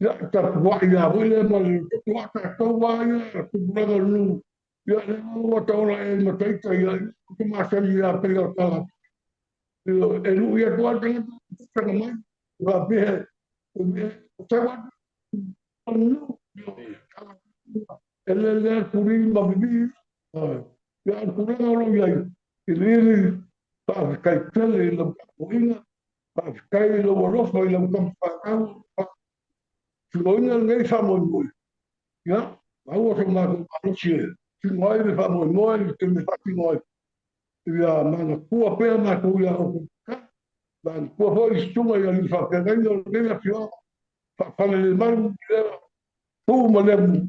Ia, tapuai lava foi lea ma le toto a tatou lava ia tupulaga o le nuu. Ia, lea ua taola ea i mataita, ia, ou te masani ia pei o tala. E lui atu lava le tagata, taga mai, faapea, e tau atu, e lele a puli ma vivii. Ia, o le tulaga o lo o i ai, iliili, faafetai tele i lau tapuaiga, faafetai i lou alofa i lau tama fanau, faatinoina lenei faamoemoe. Ia, maua so matou malosi e tino ai le faamoemoe i le taimi e faatino ai. Ia manatua pea matou ia outou, manatua foi i susuga i alii faafeagaiga o lenei afioaga, faafalelemalu i lea puu ma lea mu.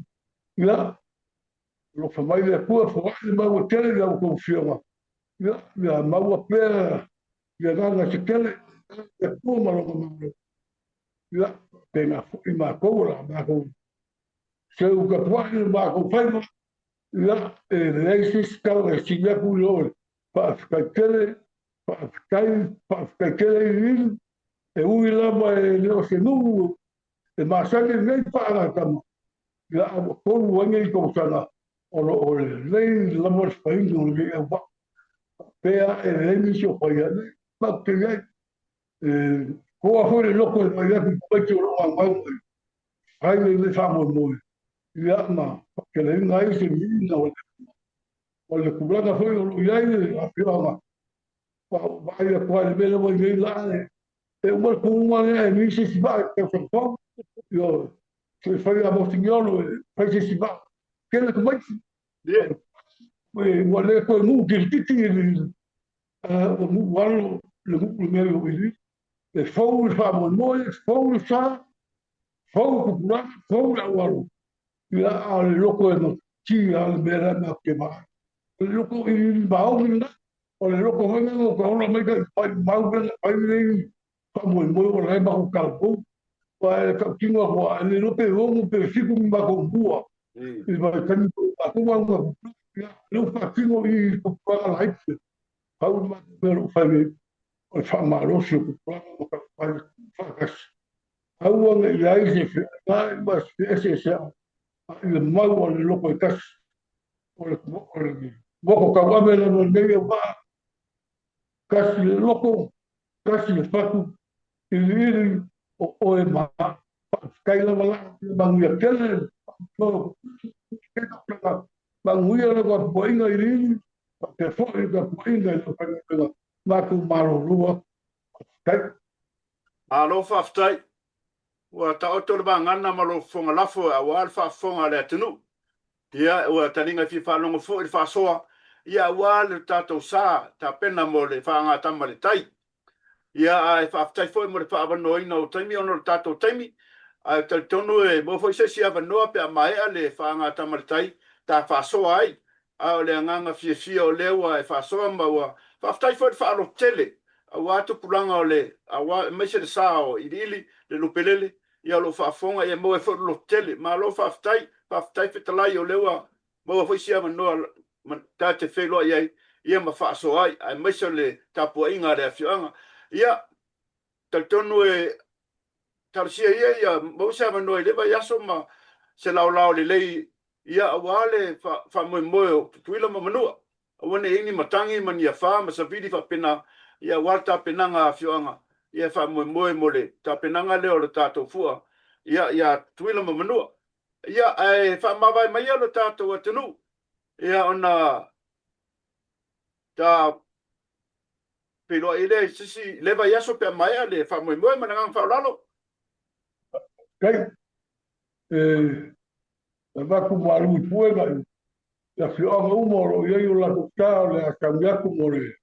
Ia, alofa mai le Atua, foai le mau e tele i a outou afioga. Ia, ia maua pea le agaga se tele, le Atua ma lona Malo. Ia, faapena foi matou o le a matou seu tapuai le matou faiva. Ia, e leai se isi tala e sili atu i lo le faafetai tele, faafetai, faafetai tele iliili. E ui lava e le o se nuu e masani lenei paagatama, ia, a ua 3 ai nei tausaga o lo o lelei lava le faiga o lenei auvaa. Faapea e leai nisi o faia, matou te i ai. E toa foi le loto e vaai atu i tamaiti o lo o gaugau mai fai lenei faamoemoe, ia, ma faateleina ai se viiga o le Atua. O le tulaga foi o lo o i ai le afioaga, vaai atu lava i le mea lea ua i nei la, e uma le puluga lea e leai se isi vaa e tausaga fou. Ioe, se fai a Mosigiolo e fai se isi vaa. Tele tamaiti. Ua le toe nuu tilititi i le ua nuu alo le nuu le mea o i e fou le faamoemoe, fou le sa, fou le tupulaga, fou le aualo. Ia, a o le loko e matia le mea lea matou te vaai. O le loko i maoni lena, o le loko foi lea o ka ola mai ka i mau mea na fai lenei faamoemoe o la e matou talavou. Aua e tautino atu lava, e le iloa pe 6 pe 7 ni matou mua i le vaitaimi o matou auga tupulaga. Ia, lea ua faatino i tupulaga laiti. Pau le matou mea o lo o fai nei, o le faamalosi o tupulaga ma taumafai faatasi. Aua ne i i ai se feagai ma se feeseeseai, a ia mau a le loko e tasi. O le moko tauave lava lenei auvaa, tasi le loko, tasi le fatu, iliili o oe ma au. Faafetai lava la, ia manuia tele, manuia le tapuaiga iliili, faapea foi le tapuaiga i le aufaigaluega matou malolo atu. Faafetai. Malo faafetai. Ua taoto le vagana ma lou fofoga lafo aua le faafofoga a le atunuu. Ia, ua taliga fia faalogo foi le faasoa, ia aua le tatou sa tapena mo le faagatama le tai. Ia, ae faafetai foi mo le faaavanoaina o taimi ona o le tatou taimi, ae talitonu e maua foi se isi avanoa pe a maea le faagatama le tai ta faasoa ai. A o le agaga fiafia o lea ua e faasoa ma ua faafetai foi le faalototele aua tupulaga o le aua aemaise le sa o iliili le lupelele ia o lo o faafofoga ia maua ai foi le lototele. Malo faafetai, faafetai Fetalai o lea ua maua foi si avanoa ta te feiloai ai ia ma faasoa ai aemaise o le tapuaiga a le afioaga. Ia talitonu e talosia ia ia maua se avanoa i le vaiaso ma se laolao lelei ia aua le faamoemoe o Tutuila ma Manua. Aua ne i ai ni matagi ma ni afa ma savili faapena, ia aua le tapenaga a afioaga, ia e faamoemoe mo le tapenaga lea o le tatou fua, ia ia Tutuila ma Manua. Ia, ae faamavae maia lo tatou atunuu, ia ona ta feiloai lea i se isi le vaiaso pe a maea le faamoemoe ma le agaga faaaloalo. Kai, e avatu malu i puega i afioaga uma o lo o i ai o latou sa o le a sauni atu mo le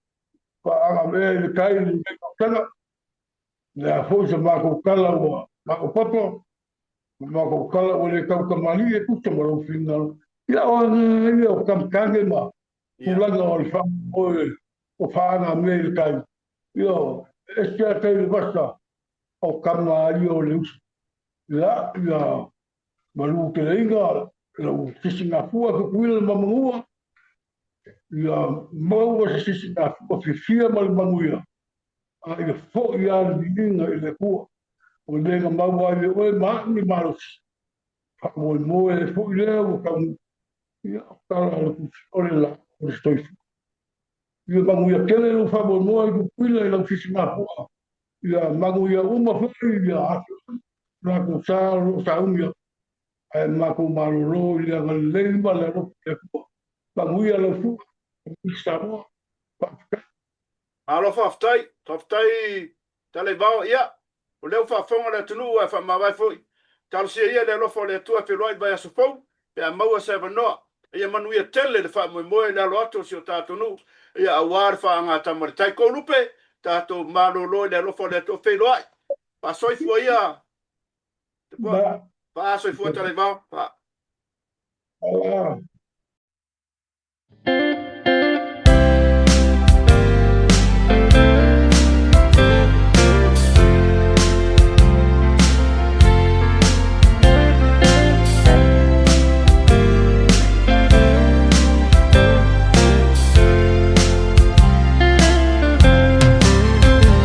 faaagavea i le tai i lenei tausaga. O le a foi sa matou tala ua maopoopo. Ma matou tala ua le tautamalii e tusa ma lou finagalo. Ia o aga ia o kamikane ma tulaga o le faamoemoe o faaga mea i le tai. Ia e ese lava tai le vasa o tama ia o le uso. Ia, ia maluteleina lau sisigafua Tutuila ma Manua, ia maua se sisigafua fiafia ma le manuia, a ia foi lava le viiga i le Atua. O le mea na maua ai e oe ma au le malosi, faamoemoe ai foi lea ua taunuu, ia o tala a le Tusi, o le la o le soifua. Ia manuia tele lou faamoemoe i Tutuila i lau sisigafua, ia manuia uma foi ia afioaga latou sa o lo o sauni atu, ae matou malolo i le agalelei ma le alofa o le Atua. Manuia lau fua, manuia Samoa. Faafetai. Malo faafetai, faafetai Taleivao. Ia, o lea ua faafofoga le atunuu ae faamavae foi. Talosia ia le alofa o le Atua e feiloai i le vaiaso fou pe a maua se avanoa. Ia manuia tele le faamoemoe i le alo atu o si o tatou nuu, ia aua le faagatama i le tai. Kolupe, tatou malolo i le alofa o le Atua, feiloai. Faasoifua ia. Faasoifua Taleivao. Faa.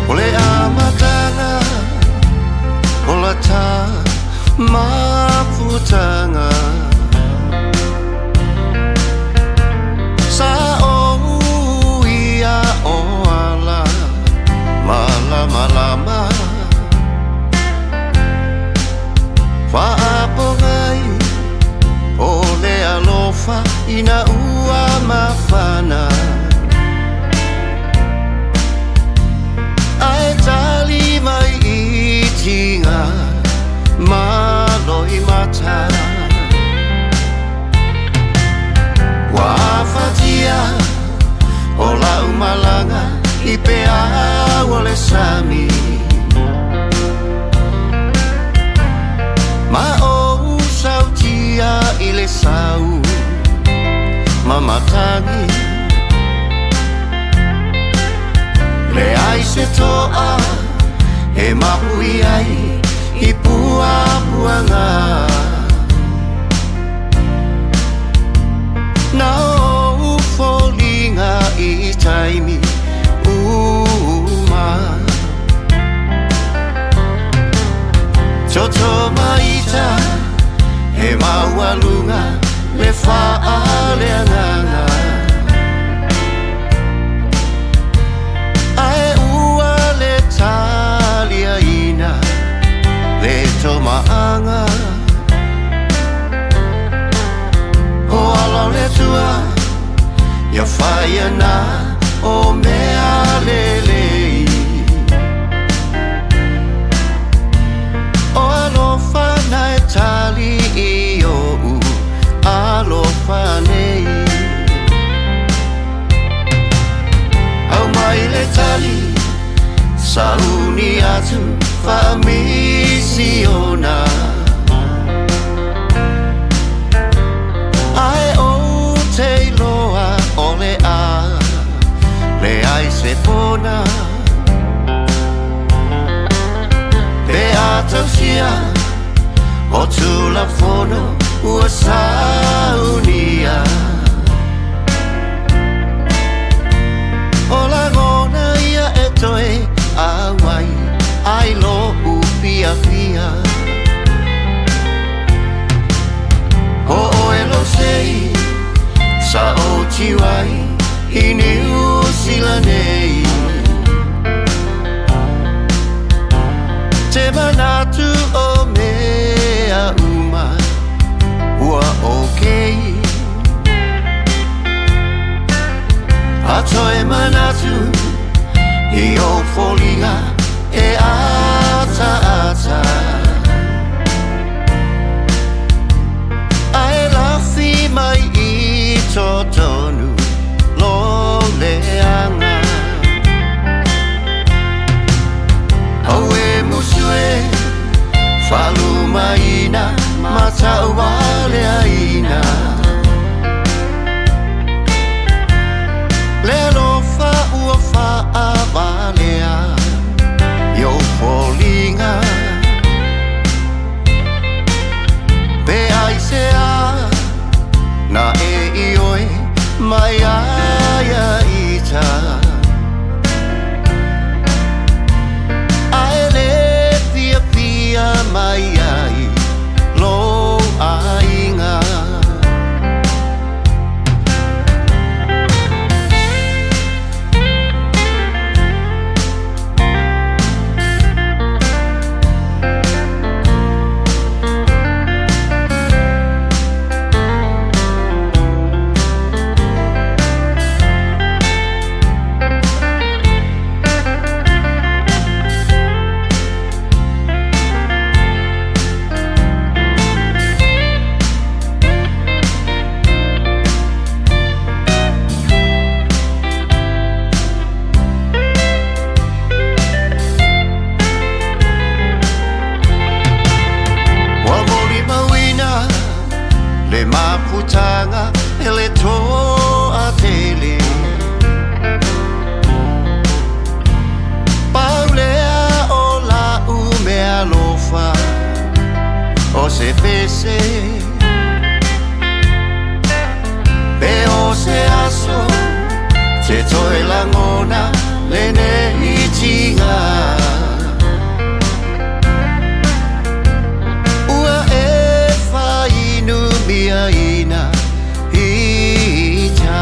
O le amataga o la ta mafutaga Sa ou ia o ala malamalama Faapogai o le alofa ina ua mafana Ae tali mai i tiga ma loimata Ua afatia o lau malaga i peau o le sami Ma ou sautia i le sau ma matagi Leai se toa e mapui ai i puapuaga Na ou foliga i taimi uma Toto maita he maualuga le faaleagaga Ae ua le taliaina le tomaaga O ala o le Atua ia faia na o mea lelei O alofa na e tali i o'u alofa nei Aumai le tali sauni atu faamisiona Ae ou te iloa o le a leai se pona Pe a tausia o Tulafono ua saunia O lagona ia e toe auai ai lo'u fiafia O oe lou sei sa ou tiu ai i Niu Sila nei Te manatu o mea uma ua okay A toe manatu i ou foliga e ataata Ae lafi mai i totonu lo leaga Auē musu e faalumaina Mataualeaina Le alofa ua faavalea I ou foliga Pe aisea na e ioe mai ai ia ita Ae le fiafia mai ai lou aiga. Ua molimauina le mafutaga e le toatele. Pau lea o la'u meaalofa o se pese. Pe o se aso te toe lagona lenei tiga. Ua e faainumiaina ita.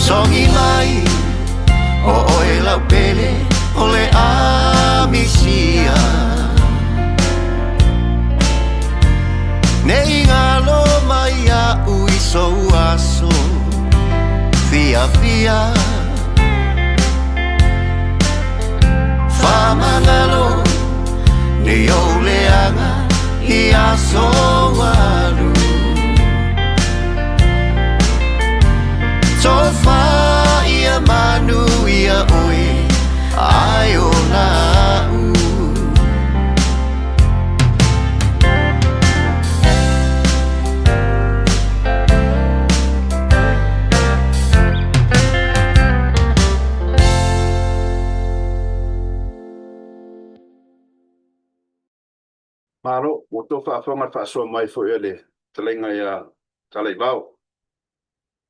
Sogi mai o oe lau pele o le amisia. Ne i galo mai iaʻu i sou aso fiafia. Faamagalo nei ou leaga i aso alu. Tofa ia manuia oe ae ola a'u. Malo, ua tou faafofoga le faasoa mai foi a le fetalaiga ia Talaivao.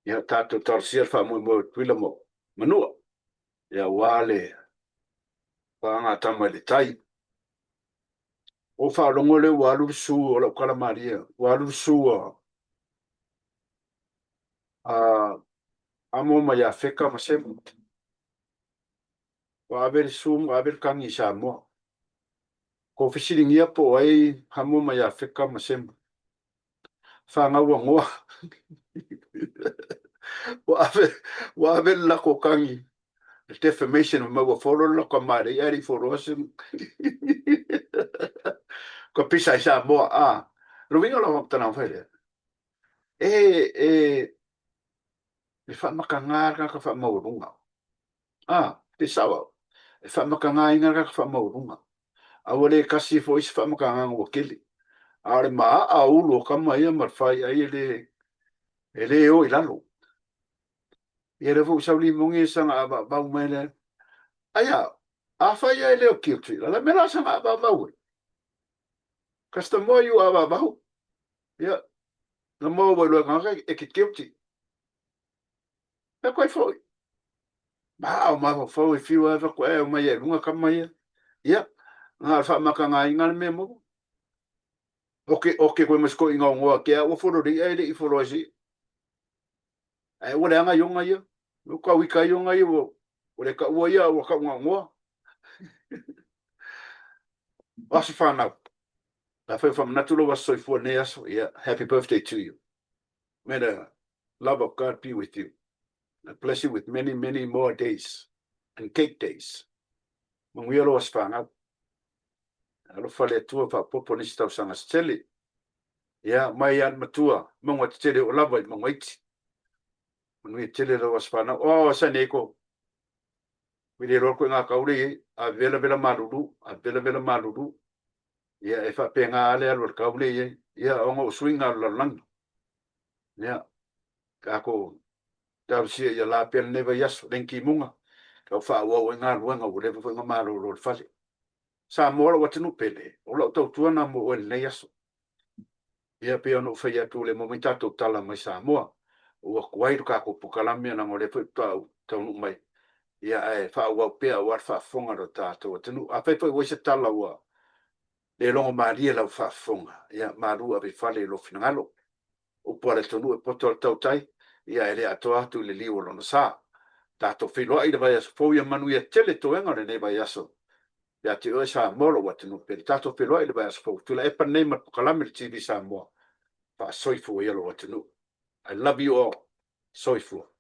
Ia tatou talosia le faamoemoe o Tutuila ma Manua, ia aua le faagatama i le tai. Ua ou faalogo lea ua alu le su o lau tala malie, ua alu le su a Amo ma Iafeta ma Sema. Ua ave le su ma ave le kagi i Samoa. Ko fesiligia po o ai Hamo ma Iafeta ma Sema. Fanau a Noa. Ua ave, ua ave le latou kagi, le defamation fai mai ua folo le latou tama e leai ae le i foloa se Ua pisa i Samoa, a. O le uiga o lau faamatalaga fai lea, e, e, e faamatagā le tagata faamaualuga. A, pe sao au, e faamatagaina le tagata faamaualuga. A ua le tasi foi se faamatagaga ua tele. A o le maaa o ulu o tama ia ma le faiai e le, e le o i lalo. Ia lea foi ua sau limogi e saga avaavau mai lea. Aia, afai lava e le o guilty, o le a le mea la saga avaavau ai? Cause the more you avaavau, ia, the more ua iloa e tagata e te guilty. Mea koe foi. Maa o mafaufau e fiu ai fatu e omai ai luga tama ia. Ia, na o le faamakagaina le mea maua. Oke, oke koe ma se toeaina o noa ke a ua folo le ia e le i folo ai se ia. Ae ua leaga ioga ia. Ua tau ika ioga ia ua ua le taua ia ua tau na o noa. O aso whanau. Afai o whamanatu lou aso soifua lenei aso, ia, happy birthday to you. May the love of God be with you and bless you with many, many more days and cake days. Manuia lou aso fanau. Alofa le Atua faaopoopo nisi tausaga se tele. Ia, mai lava le matua, mauga tetele oo lava i mauga iti. Manuia tele lou aso fanau. Oh, San Diego. Ua le iloa le ituaiga tau lea e i ai, a vevela vela malulu, a vevela vela malulu. Ia e faapena lava le alu a le tau lea e i ai, ia ona o suiga o le lalolagi. Ia, tatou talosia ia la pea lenei vaiaso, le timuga, tau faaauau ai galuega ua leva foi ona malolo i le fale. Samoa lou atunuu pele, o lau tautua lena mo oe i lenei aso. Ia pei ona ou fai atu ua le maua mai ni tatou tala mai Samoa, ua tuai le tatou polokalame leaga o lea foi faatoa ou taunuu mai, ia ae faaauau pea aua le faafofoga a lo tatou atunuu. Afai foi ua i ai se tala ua le logomalie i lau faafofoga, ia malu ave i fale i lou finagalo. O upu a le atunuu e poto lava le tautai, ia ae le atoa atu i le liu o lona sa. Tatou feiloai i le vaiaso fou, ia manuia tele toega o lenei vaiaso ia te oe Samoa lou atunuu pele. Tatou feiloai i le vaiaso fou. Tuilaepa lenei ma le polokalame a le TV Samoa, faasoifua ia lou atunuu. I love you all. Soifua.